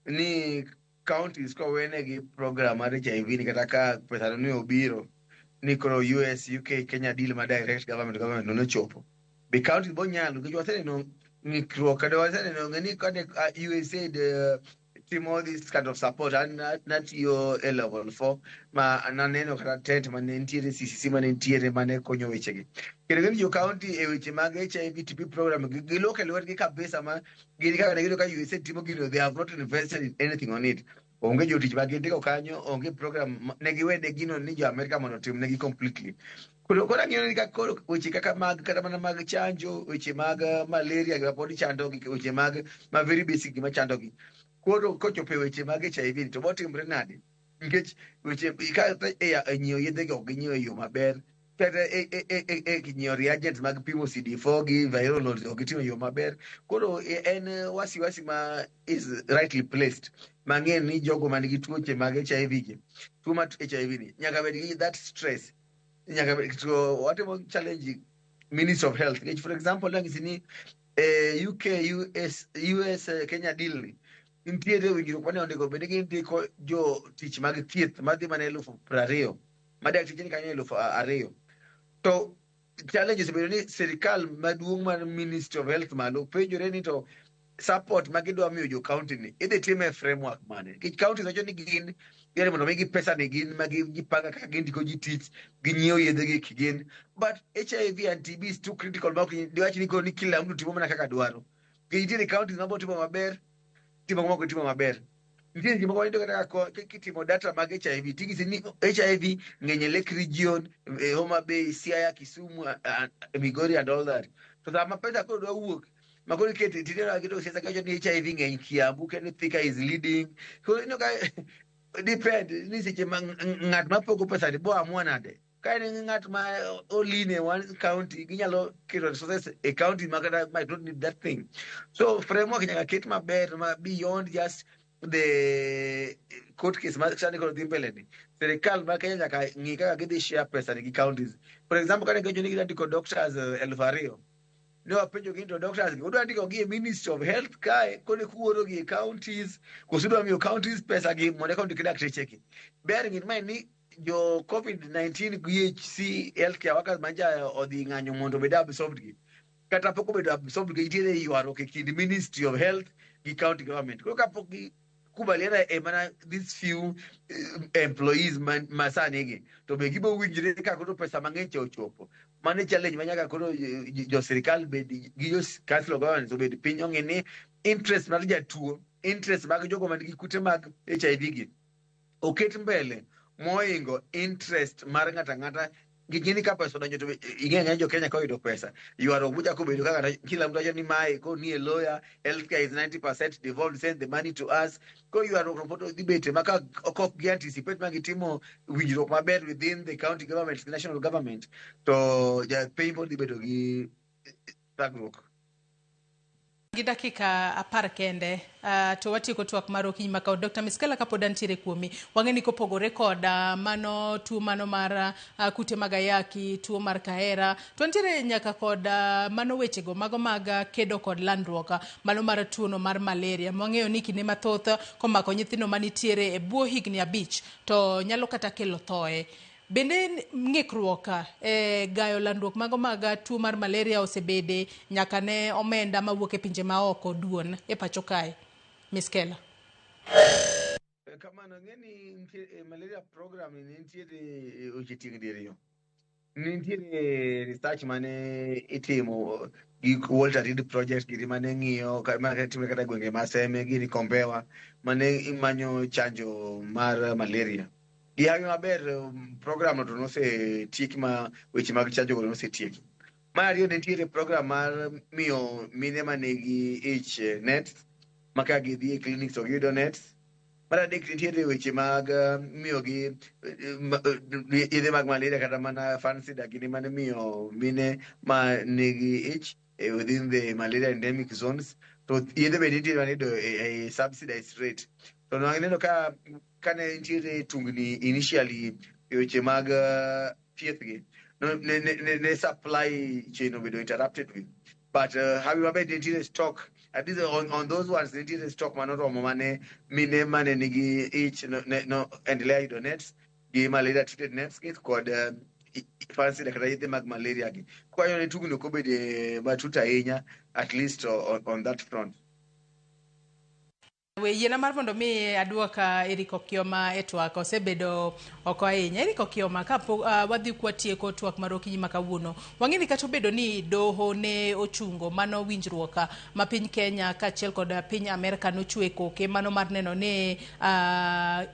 ni counties kowenegi program mar HIV ni kata ka pesa no ni obiro ni koro US UK Kenya deal ma direct government no nochopo be counties bonyalo, nikech waseneno ng'ikruok kata waseneno ng'e ni kane USAID timo this kind of support, an natiyo e level 4 ma naneno kata tent mane nitiere CCC mane nitiere mane konyo wechegi, kendo ng'e ni jo county e weche mag HIV TB program giluoko e lwetgi kabisa ma gin kaka ne giyudo ka USAID timo gino, they have not invested in anything on it. Onge jotich ma gindiko kanyo, onge program ne giwene gino ni jo Amerika mondo otimnegi completely. Koro ang'iyo ni ka koro weche kaka mag kata mana mag chanjo, weche mag malaria gima pod chandogi, weche mag ma very basic gima chandogi, koro kochopo e weche mag HIV ni to botimre nade, nikech weche kata e nyiewo yedhe go ok ginyiewo e yo maber, kata e nyiewo reagents mag pimo CD4 gi viral load ok gitimo e yo maber. Koro en wasiwasi ma is rightly placed mang'eny ni jogo man gi tuoche mag HIV gi tuo mar HIV ni nyaka bed gi that stress, nyaka bed to watimo challenge Ministry of Health, nikech for example nang'isi ni UK US Kenya deal ni nitiere winjruok mane onego bed ni gindiko jotich mag thieth madhi mana 20,000 ma dakteche ni kanyo 2,000, to challenge osebedo ni sirikal maduong' mar Ministry of Health malo penjore ni to support ma gidwa miyo jo county ni idhi time e framework mane, nikech counties wacho ni gin gidwaro mondo migi pesa ni gin ma gipanga kaka gindiko ji tich, ginyiewo yedhe gi gin, but HIV and TB is too critical ma ok diwach ni koro ni kila mtu timo mana kaka dwaro. Nikech nitiere counties ma botimo maber, timo moko timo maber. Nitie gik moko mayudo kata kitimo data mag HIV, ting'isi ni HIV ng'eny e Lake Region, e Homa Bay, Siaya, Kisumu, Migori and all that. To sama pesa koro dwa wuok, ma koro iketo tineno ka giketo siasa kawacho ni HIV ng'eny Kiambu, kendo Thika is leading. Koro ineno ka depend ni seche ma ng'at ma pogo pesa ni bo amua nade. Ka en ng'at ma oline one county, ginyalo keto resources e county ma kata might not need that thing. So framework nyaka ket maber ma beyond just the court case ma sani koro dhi mbele ni. Sirikal ma Kenya nyaka ng'i kaka gidhi share pesa ni gi counties. For example, kane giwacho ni gidwa ndiko doctors 2000, ne wapenjo gi ni to doctors gi udwa ndiko gi e Ministry of Health kae, koni kuoro gi e counties, koso udwa miyo counties pesa gi mondo eka ondik dakteche gi. Bearing in mind ni jo COVID-19 GHC healthcare workers mancha odhi ng'anyo mondo obed absorbed gi. Kata pok obedo absorbed gi, nitiere ywaruok e kind Ministry of Health gi county government. Koro kapok gi kubaliana e mana these few employees ma sani gi, to be gibo winjre ka koro pesa mang'eny cha ochopo. Mano e challenge ma nyaka koro jo sirikal bed gi jo council of governance obed piny ong'e ni interest mar jatuo, interest mag jogo man gi kute mag HIV gi oket mbele moingo interest mar ng'ato ang'ata. Ging'e ni ka pesa odonjo to ing'e ang'eya jo Kenya koyudo pesa, ywaruok bochako bedo kaka kila mtu wacho ni mae koro nie lawyer, healthcare is 90% devolved, send the money to us. Koro ywaruok no pod dhi bete ma ka ok gi anticipate ma gitimo winjruok maber within the county government, the national government, to japiny pod dhi bedo gi thagruok. Gi dakika 10 kende, to watieko twak mar okinyi ma kawuono. Dr. Miskela, kapod antiere kuomi, wang'e ni kopogore kod mano tuo mano mar kute mag ayaki, tuo mar kahera, to nitiere nyaka kod mano wechego mago mag kedo kod landruok mano mar tuono mar malaria. Mwang'eyo ni kinde mathoth komako nyithindo manitiere e bwo higni 5 to nyalo kata kelo thoe. Bende ng'ikruok e gayo landruok mago mag tuo mar malaria osebede nyaka ne omenda mawuok e pinje maoko duon e pacho kae? Miskela. Kamano, ng'e ni nitie malaria program ni nitiere weche tieng' diriyo. Nitiere research mane itimo gi Walter Reed Project giri mane ng'iyo mane timore kata gwenge ma Seme gini Kombewa mane imanyo chanjo mar malaria. Gi hawi maber, program no to nosetieki ma weche mag chanjo go nosetieki. Mar ariyo, nitiere program mar miyo mine manigi ich nets ma ka gidhi e clinic to giyudo nets. Mar adek, nitiere weche mag miyogi yedhe mag malaria kata mana Fansidar gini mane miyo mine ma nigi ich within the malaria endemic zones. To yedhe be nitie mane iyudo e subsidized rate. To waneno ka kane nitiere tungni initially e weche mag thieth gi, ne supply chain obedo interrupted gi. But hawi maber nitiere stock, at least on those ones nitiere stock manoromo mane mine mane nigi ich no endelea yudo nets gi malaria treated nets gi kod Fansidar kata yedhe mag malaria gi. Kwayo ne tungni ok obede matut ahinya, at least on that front. We yiena mar mondo mi aduok Eric Okioma e twak, osebedo oko ahinya. Eric Okioma, kapok wadhi kwatieko twak mar okinyi ma kawuono, wang'e ni kata obedo ni doho ne ochungo mano winjruok ma piny Kenya kaachiel kod piny Amerka nochwe koke mano mar neno ni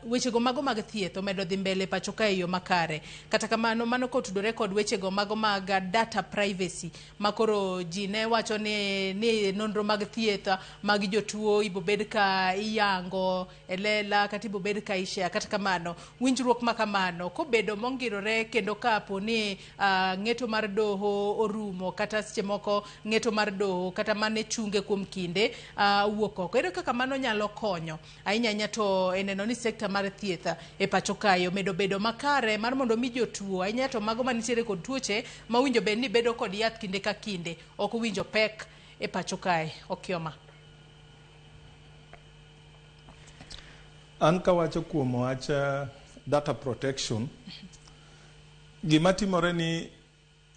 wechego mago mag thieth omedo dhi mbele pacho ka e yo makare. Kata kamano, mano kotudore kod wechego mago mag data privacy ma koro ji ne wacho ni nonro mag thieth mag jotuo ibobed ka iyango e lela kata ibobed ka ishare. Kata kamano, winjruok ma kamano kobedo mongirore kendo kapo ni ng'eto mar doho orumo kata seche moko ng'eto mar doho kata mane chunge kuom kinde wuok oko, ere kaka mano nyalo konyo ahinya ahinya to e neno ni sekta mar thieth e pacho kae omedo bedo makare mar mondo mi jotuo ahinya to mago manitiere kod tuoche mawinjo bed ni bedo kod yath kinde ka kinde ok owinjo pek e pacho kae? Okioma. An kawacho kuom wach data protection, gima timore ni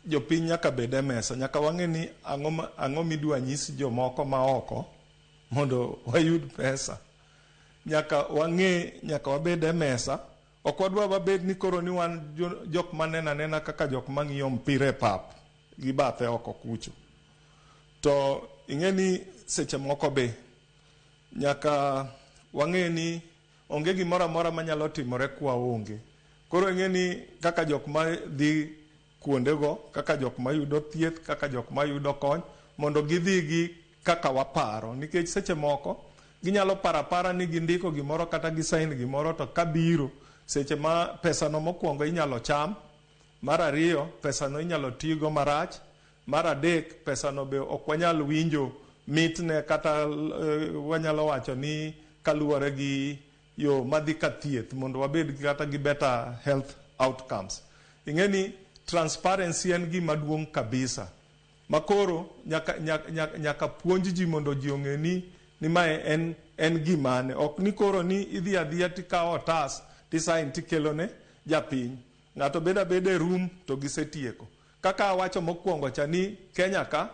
jopiny nyaka bed e mesa, nyaka wang'e ni ang'o midwa nyis jomoko ma oko mondo wayud pesa. Nyaka wang'e, nyaka wabed e mesa. Ok wadwa wabed ni koro ni wan jok maneno anena kaka jok mang'iyo mpira e pap gi bathe oko kucho. To ing'e ni seche moko be nyaka wang'e ni Onge gimoro amora manyalo timore kwaonge. Koro ing'e ni kaka jok ma dhi kuondego, kaka jok mayudo thieth, kaka jok mayudo kony, mondo gidhi gi kaka waparo. Nikech seche moko, ginyalo paro apara ni gindiko gimoro kata gisign gimoro to kabiro, seche ma pesano mokwongo inyalo cham, mar ariyo, pesano inyalo tigo marach, mar adek, pesano be ok wanyal winjo mitne kata wanyalo wacho ni kaluwore gi yo madhi ka thieth mondo wabed kata gi better health outcomes. Ing'e ni transparency en gima duong' kabisa. Makoro nyaka, nyaka, nyaka, nyaka puonj ji mondo ji ong'e ni ni mae en, en gimane. Ok ni koro ni idhi adhiya tikawo otas tisign tikelo ne japiny. Ng'ato bedo abeda e room to gisetieko. Kaka awacho mokwongo cha ni Kenya ka,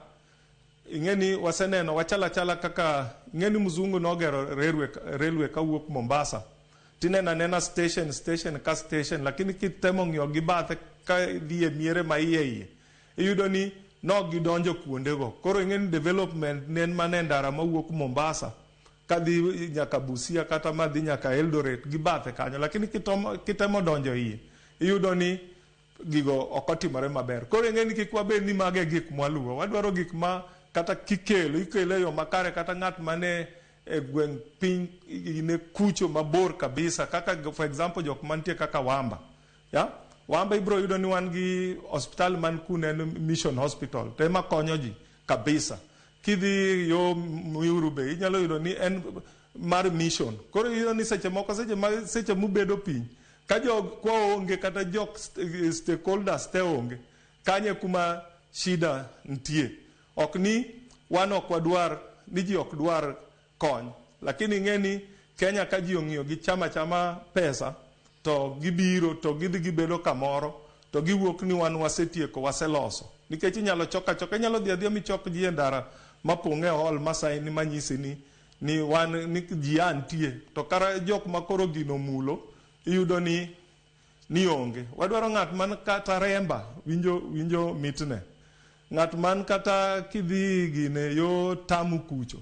ing'e ni waseneno wachal achala kaka ing'e ni mzungu nogero railway, railway kawuok Mombasa. Tineno anena station, station ka station, lakini kitemo ng'iyo gi bathe ka dhi e miere ma iye iye, iyudo ni nok gidonjo kuondego. Koro ing'e ni development ne en mana e ndara mawuok Mombasa kadhi nyaka Busia kata madhi nyaka Eldoret gi bathe kanyo, lakini kitemo donjo iye, iyudo ni gigo ok otimore maber. Koro ing'e ni kik wabed ni mago e gik mwaluwo. Wadwaro gik ma kata kikelo, ikelo e yo makare kata ng'at mane e gweng' piny ne kucho mabor kabisa kaka for example jok mantie kaka Wamba. Ya? Wamba ibro yudo ni wan gi hospital man kuno en Mission Hospital to ema konyo ji kabisa. Kidhi yo Muhuru be inyalo yudo ni en mar mission. Koro iyudo ni seche moko seche ma seche mubedo piny ka jok kwa onge kata jok stakeholders te onge kanye kuma shida nitie. Ok ni wan ok wadwar ni ji ok dwar kony, lakini ing'e ni Kenya ka ji ong'iyo gi chama chama pesa to gibiro to gidhi gibedo kamoro to giwuok ni wan wasetieko waseloso. Nikech inyalo chok achoka, inyalo dhi adhiya michok ji e ndara mapong' e hall masaini manyisi ni ni wan ni ji a nitie to kara jok ma koro gino mulo iyudo ni ni onge. Wadwaro ng'at man kata remba winjo winjo mitne. Ng'at man kata kidhi gine yo tamu kucho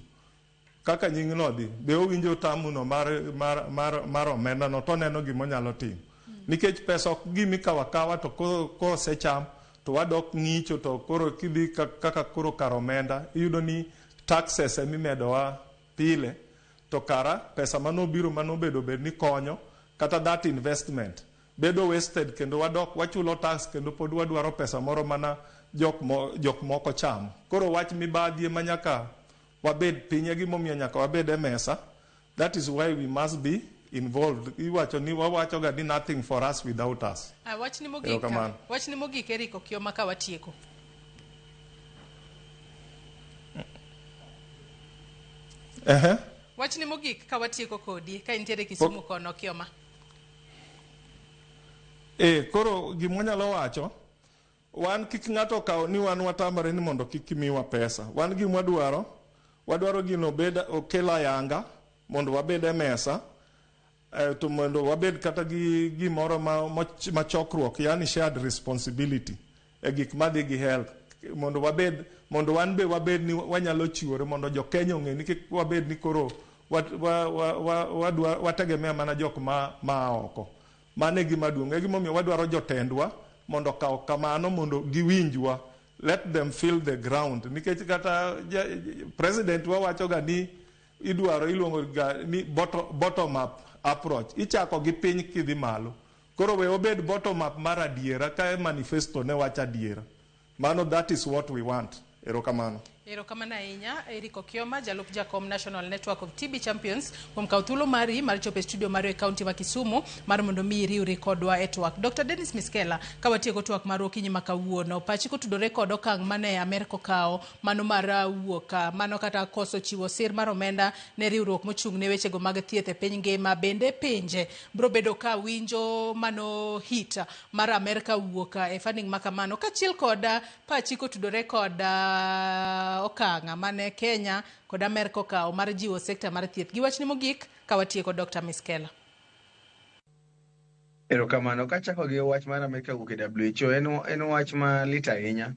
kaka nying no dhi be owinjo tamu no mar mar mar mar omenda no to oneno gima onyalo timo. Nikech pesa ok gima ikawo akawa to kosecham to wadok ng'icho to koro kidhi kaka koro kar omenda iyudo ni taxes emimedowa pile to kara pesa manobiro manobedo bed ni konyo kata that investment bedo wasted kendo wadok wachulo tax kendo pod wadwaro pesa moro mana jok, mo, jok moko chamo. Koro wach mibadhi ema nyaka wabed piny e gimomiyo nyaka wabed e mesa. That is why we must be involved. Iwacho ni wawacho ga ni nothing for us without us. Ah, wachni mogik, Erokamano. wachni mogik Eric Okioma ka watieko. Ehe. Wachni mogik ka watieko kodi ka intiere Kisumu kono Okioma. E, koro gima wanyalo wacho wan kik ng'ato okaw ni wan watamore ni mondo kik miwa pesa. Wan gima wadwaro, wadwaro gino obed okel ayanga mondo wabed e mesa to mondo wabed kata gi gimoro ma, ma, ma chokruok, yani shared responsibility e gik madhi gi health mondo wabed mondo wan be wabed ni wanyalo chiwore mondo jo Kenya ong'e ni kik wabed ni koro wategemea mana jok ma, ma oko. Mano e gima duong'. E gimomiyo wadwaro jotendwa mondo okaw kamano mondo giwinjwa. Let them feel the ground. Nikech kata president wa wacho ga ni idwaro iluongo ga ni bottom up approach. Ichako gi piny kidhi malo. Koro we obed bottom up mar adiera ka manifesto ne wacho adiera. Mano that is what we want. Erokamano. Erokamano ahinya Eric Okioma, jalup jakom National Network of TB Champions, kuom kawo thuolo mari mar chopo e studio marwa e kaunti ma Kisumu mar mondo mi iriwri kodwa e twak. Dr. Dennis Miskela, ka watieko twak mar okinyi ma kawuono, pachi kotudore kod okang' mane Amerka okawo mano mar wuok mano kata koso chiwo sir mar omenda ne riwruok mochung' ne wechego mag thieth e piny ngima, bende pinje bro bedo ka winjo mano hit mar Amerka wuok e funding ma kamano, kaachiel kod pachi kotudore kod okang' mane Kenya kod Amerka okawo mar jiwo sekta mar thieth. Gi wachni mogik ka watieko Dr. Miskela. Erokamano. Kachako gi wach mar Amerka wuok e WHO, en wach malit ahinya.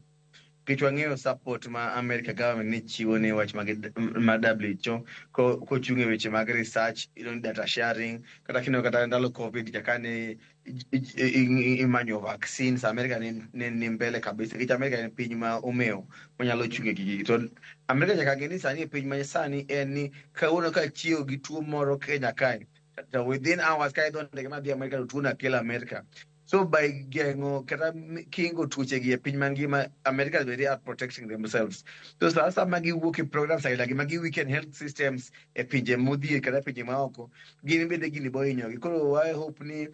Nikech wang'eyo support ma America government ne chiwo ne wach mag ma WHO kochung' e weche mag research, data sharing, kata kineno kata ndalo COVID kaka ne imanyo vaccines, America ne mbele kabisa. Nikech America en piny ma omewo manyalo chung' e gigi. To America nyaka ng'e ni sani e piny ma sani en ni kawuono ka chiewo gi tuo moro Kenya kae, to within hours ka idho ndege madhi America to tuo no kelo America. So by geng'o kata kingo tuoche gi e piny mangima, America they are protecting themselves. So sasa ma giwuok e programs aila gi magi weaken health systems e pinje modhier kata pinje maoko, gin bende gini bo hinyogi. Koro I hope ni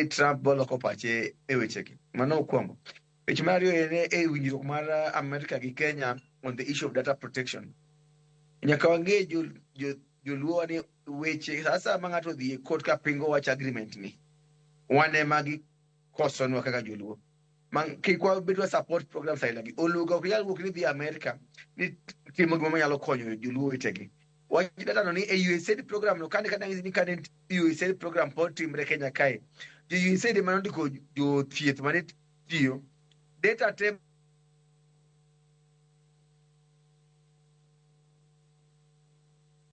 Trump boloko pache e wechegi. Mano okwongo. Weche mar ariyo en e winjruok mar America gi Kenya on the issue of data protection. Nyaka wang'e joluo ni weche sasa ma ng'ato odhi e court ka pingo wach agreement ni, wan ema gikosonwa kaka joluo. Kik wabed wa support programs aila gi. Oluga ok nyal wuok ni dhi America ni timo gima nyalo konyo joluo wetegi. Wach data no ni e USAID program no kane kata ni kane USAID program pod timre Kenya kae. Jo USAID ema nondiko jothieth mane tiyo. Data te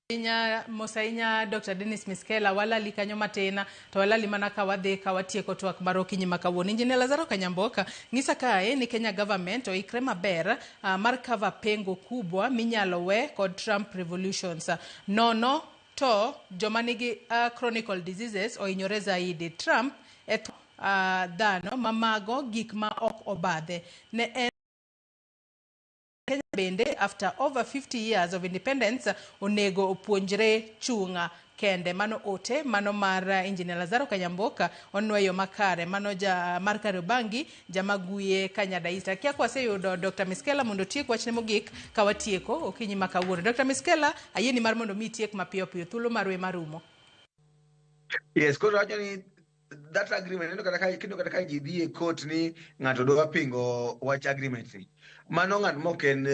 Inya mos ahinya Dr. Dennis Miskela, walali kanyo matin to walali mana ka wadhi ka watieko twak mar okinyi ma kawuono. Engineer Lazaro Kanyamboka ng'isa kae ni Kenya government oikre maber mar cover pengo kubwa minyalo we kod Trump revolutions. Nono to joma nigi chronic diseases ohinyore zaidi. Trump e dhano mamago gik ma ok obadhe. Ne en Kenya bende after over 50 years of independence onego opuonjre chunga kende. Mano ote mano mar Engineer Lazaro Kanyamboka onweyo makare mano ja mar Kariobangi jamaguye Kanyada East. Akia kwaseyudo Dr. Miskela mondo otiek wachne mogik ka watieko okinyi ma kawuono. Dr. Miskela, ayieni mar mondo mi itiek mapiyo piyo thuolo marwe marumo. Yes, koro wacho ni that agreement neno kata ka ji dhi e court ni ng'ato dwa pingo wach agreement ni. Mano ng'at mok en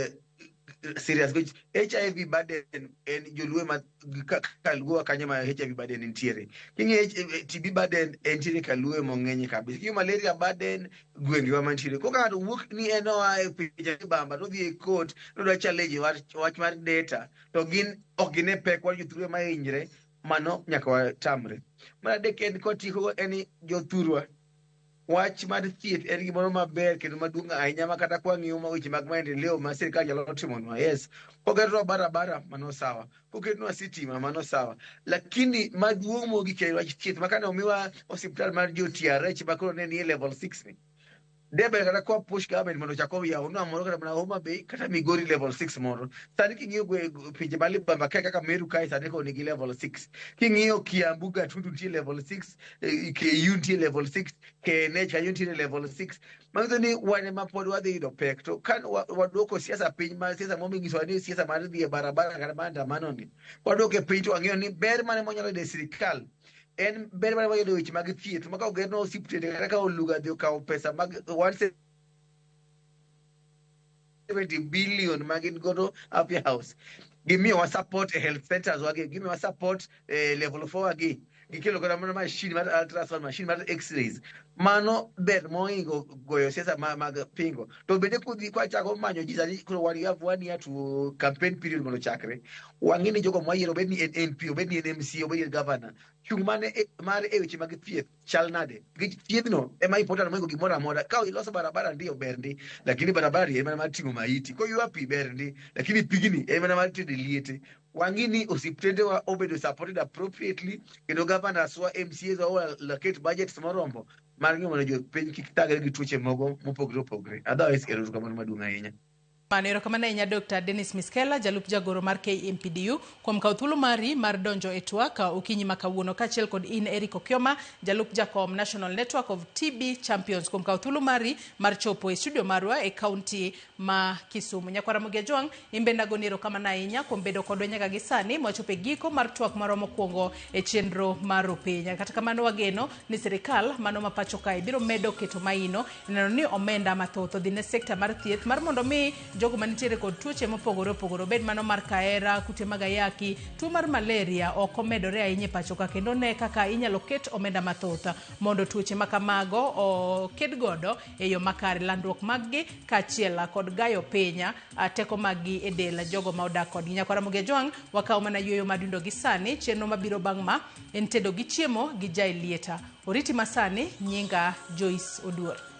serious which HIV burden en joluo ma kaluo kanyo ma HIV burden nitiere. King'iyo TB burden entiere kaluo mong'eny kabisa. King'iyo malaria burden gwengewa mantiere. Koro ka ng'ato wuok ni en oa e pinje bamba to odhi e court nodwa challenge wach mar data to gin ok gine pek war jothurwa mahinyre, mano nyaka watamre. Mar adek en kwatieko en ni jothurwa wach mar thieth en gimoro maber kendo maduong' ahinya ma kata kwang'iyo ma weche mag maendeleo ma sirikal nyalo timonwa. Yes, koketnwa barabara mano sawa, koketnwa sitima mano sawa, lakini maduong' mogik en wach thieth ma kane omiwa osiptal mar jo TRH ma koro ne nie level 6 ni, deber kata kwa push government mondo ochak oyawnwa moro kata mana Homa Bay kata Migori level 6 moro. Sani king'iyo pinje ma libamba kae kaka Meru kae sani koro nigi level 6. King'iyo Kiambu Gatundu nitie level 6, KU nitie level 6, KNH kanyo nitie level 6. Manyiso ni wan ema pod wadhi yudo pek. To ka waduoko siasa piny ma siasa mominyisowa ni siasa mar dhi e barabara kata maandamano ni, waduoke piny to wang'eyo ni ber mane mwanyalo yudo e sirikal en ber mane wayudo e weche mag thieth ma ka ogerno osiptende kata ka Oluga dhi okawo pesa mag 170 billion ma gin godo Afya House, gimiyowa support e health centers wagi, gimiyowa support e level 4 wagi, gikelo kata mana machine mar ultrasound, machine mar x-rays. Mano ber mohingo goyo siasa mag pingo. To bende kudhi kwachako manyo ji sani koro wan have 1 year to campaign period mondo ochakre. Wang'e ni jogo mwayiero obed ni en MP, obed ni en MCA, obed ni en governor, chung' mane mar e weche mag thieth chal nade? Nikech thiethno ema important mohingo gimoro amora. Ka iloso barabara ndiyo ber ndi, lakini barabara ni en mana mar ting'o maiti. Koywa pi ber ndi, lakini pigni en mana mar tedo liete. Wang'i ni osiptendewa obedo supported appropriately kendo governors wa, MCAs wa allocate budgets moromo mar ng'iyo mondo jopiny kik thagre gi tuoche mogo mopogre opogre. Otherwise, erokamano maduong' ahinya. Mano erokamano ahinya Dr. Dennis Miskela, jalup jagoro mar KMPDU, kuom kawo thuolo mari mar donjo e twak okinyi ma kawuono, kaachiel kod in Eric Okioma, jalup jakom National Network of TB Champions, kuom kawo thuolo mari mar chopo e studio marwa e kaunti ma Kisumu. Nyakwara Ramogi Ajwang', in bende agoni erokamano ahinya kuom bedo kodwa nyaka gi sani mwachopo e giko mar twak marwa mokwongo e chenro mar Rupiny. Kata kamano wageno ni sirikal mano ma pacho kae biro medo keto maino neno ni omenda mathoth odhi ne sekta mar thieth mar mondo mi jogo manitiere kod tuoche mopogore opogore, obed mano mar kahera, kute mag ayaki, tuo mar malaria ok omedore ahinya e pacho ka, kendo ne kaka inyalo ket omenda mathoth mondo tuoche ma kamago oked godo e yo makare, landruok maggi kaachiel kod gayo piny teko maggi e del jogo ma odak kodgi. Nyakwara Ramogi Ajwang', wakawo mana yueyo madundo gi sani. Chenro mabiro bang' ma en tedo gi chiemo gi Jai Lieta. Oriti masani, nyinga Joyce Oduor.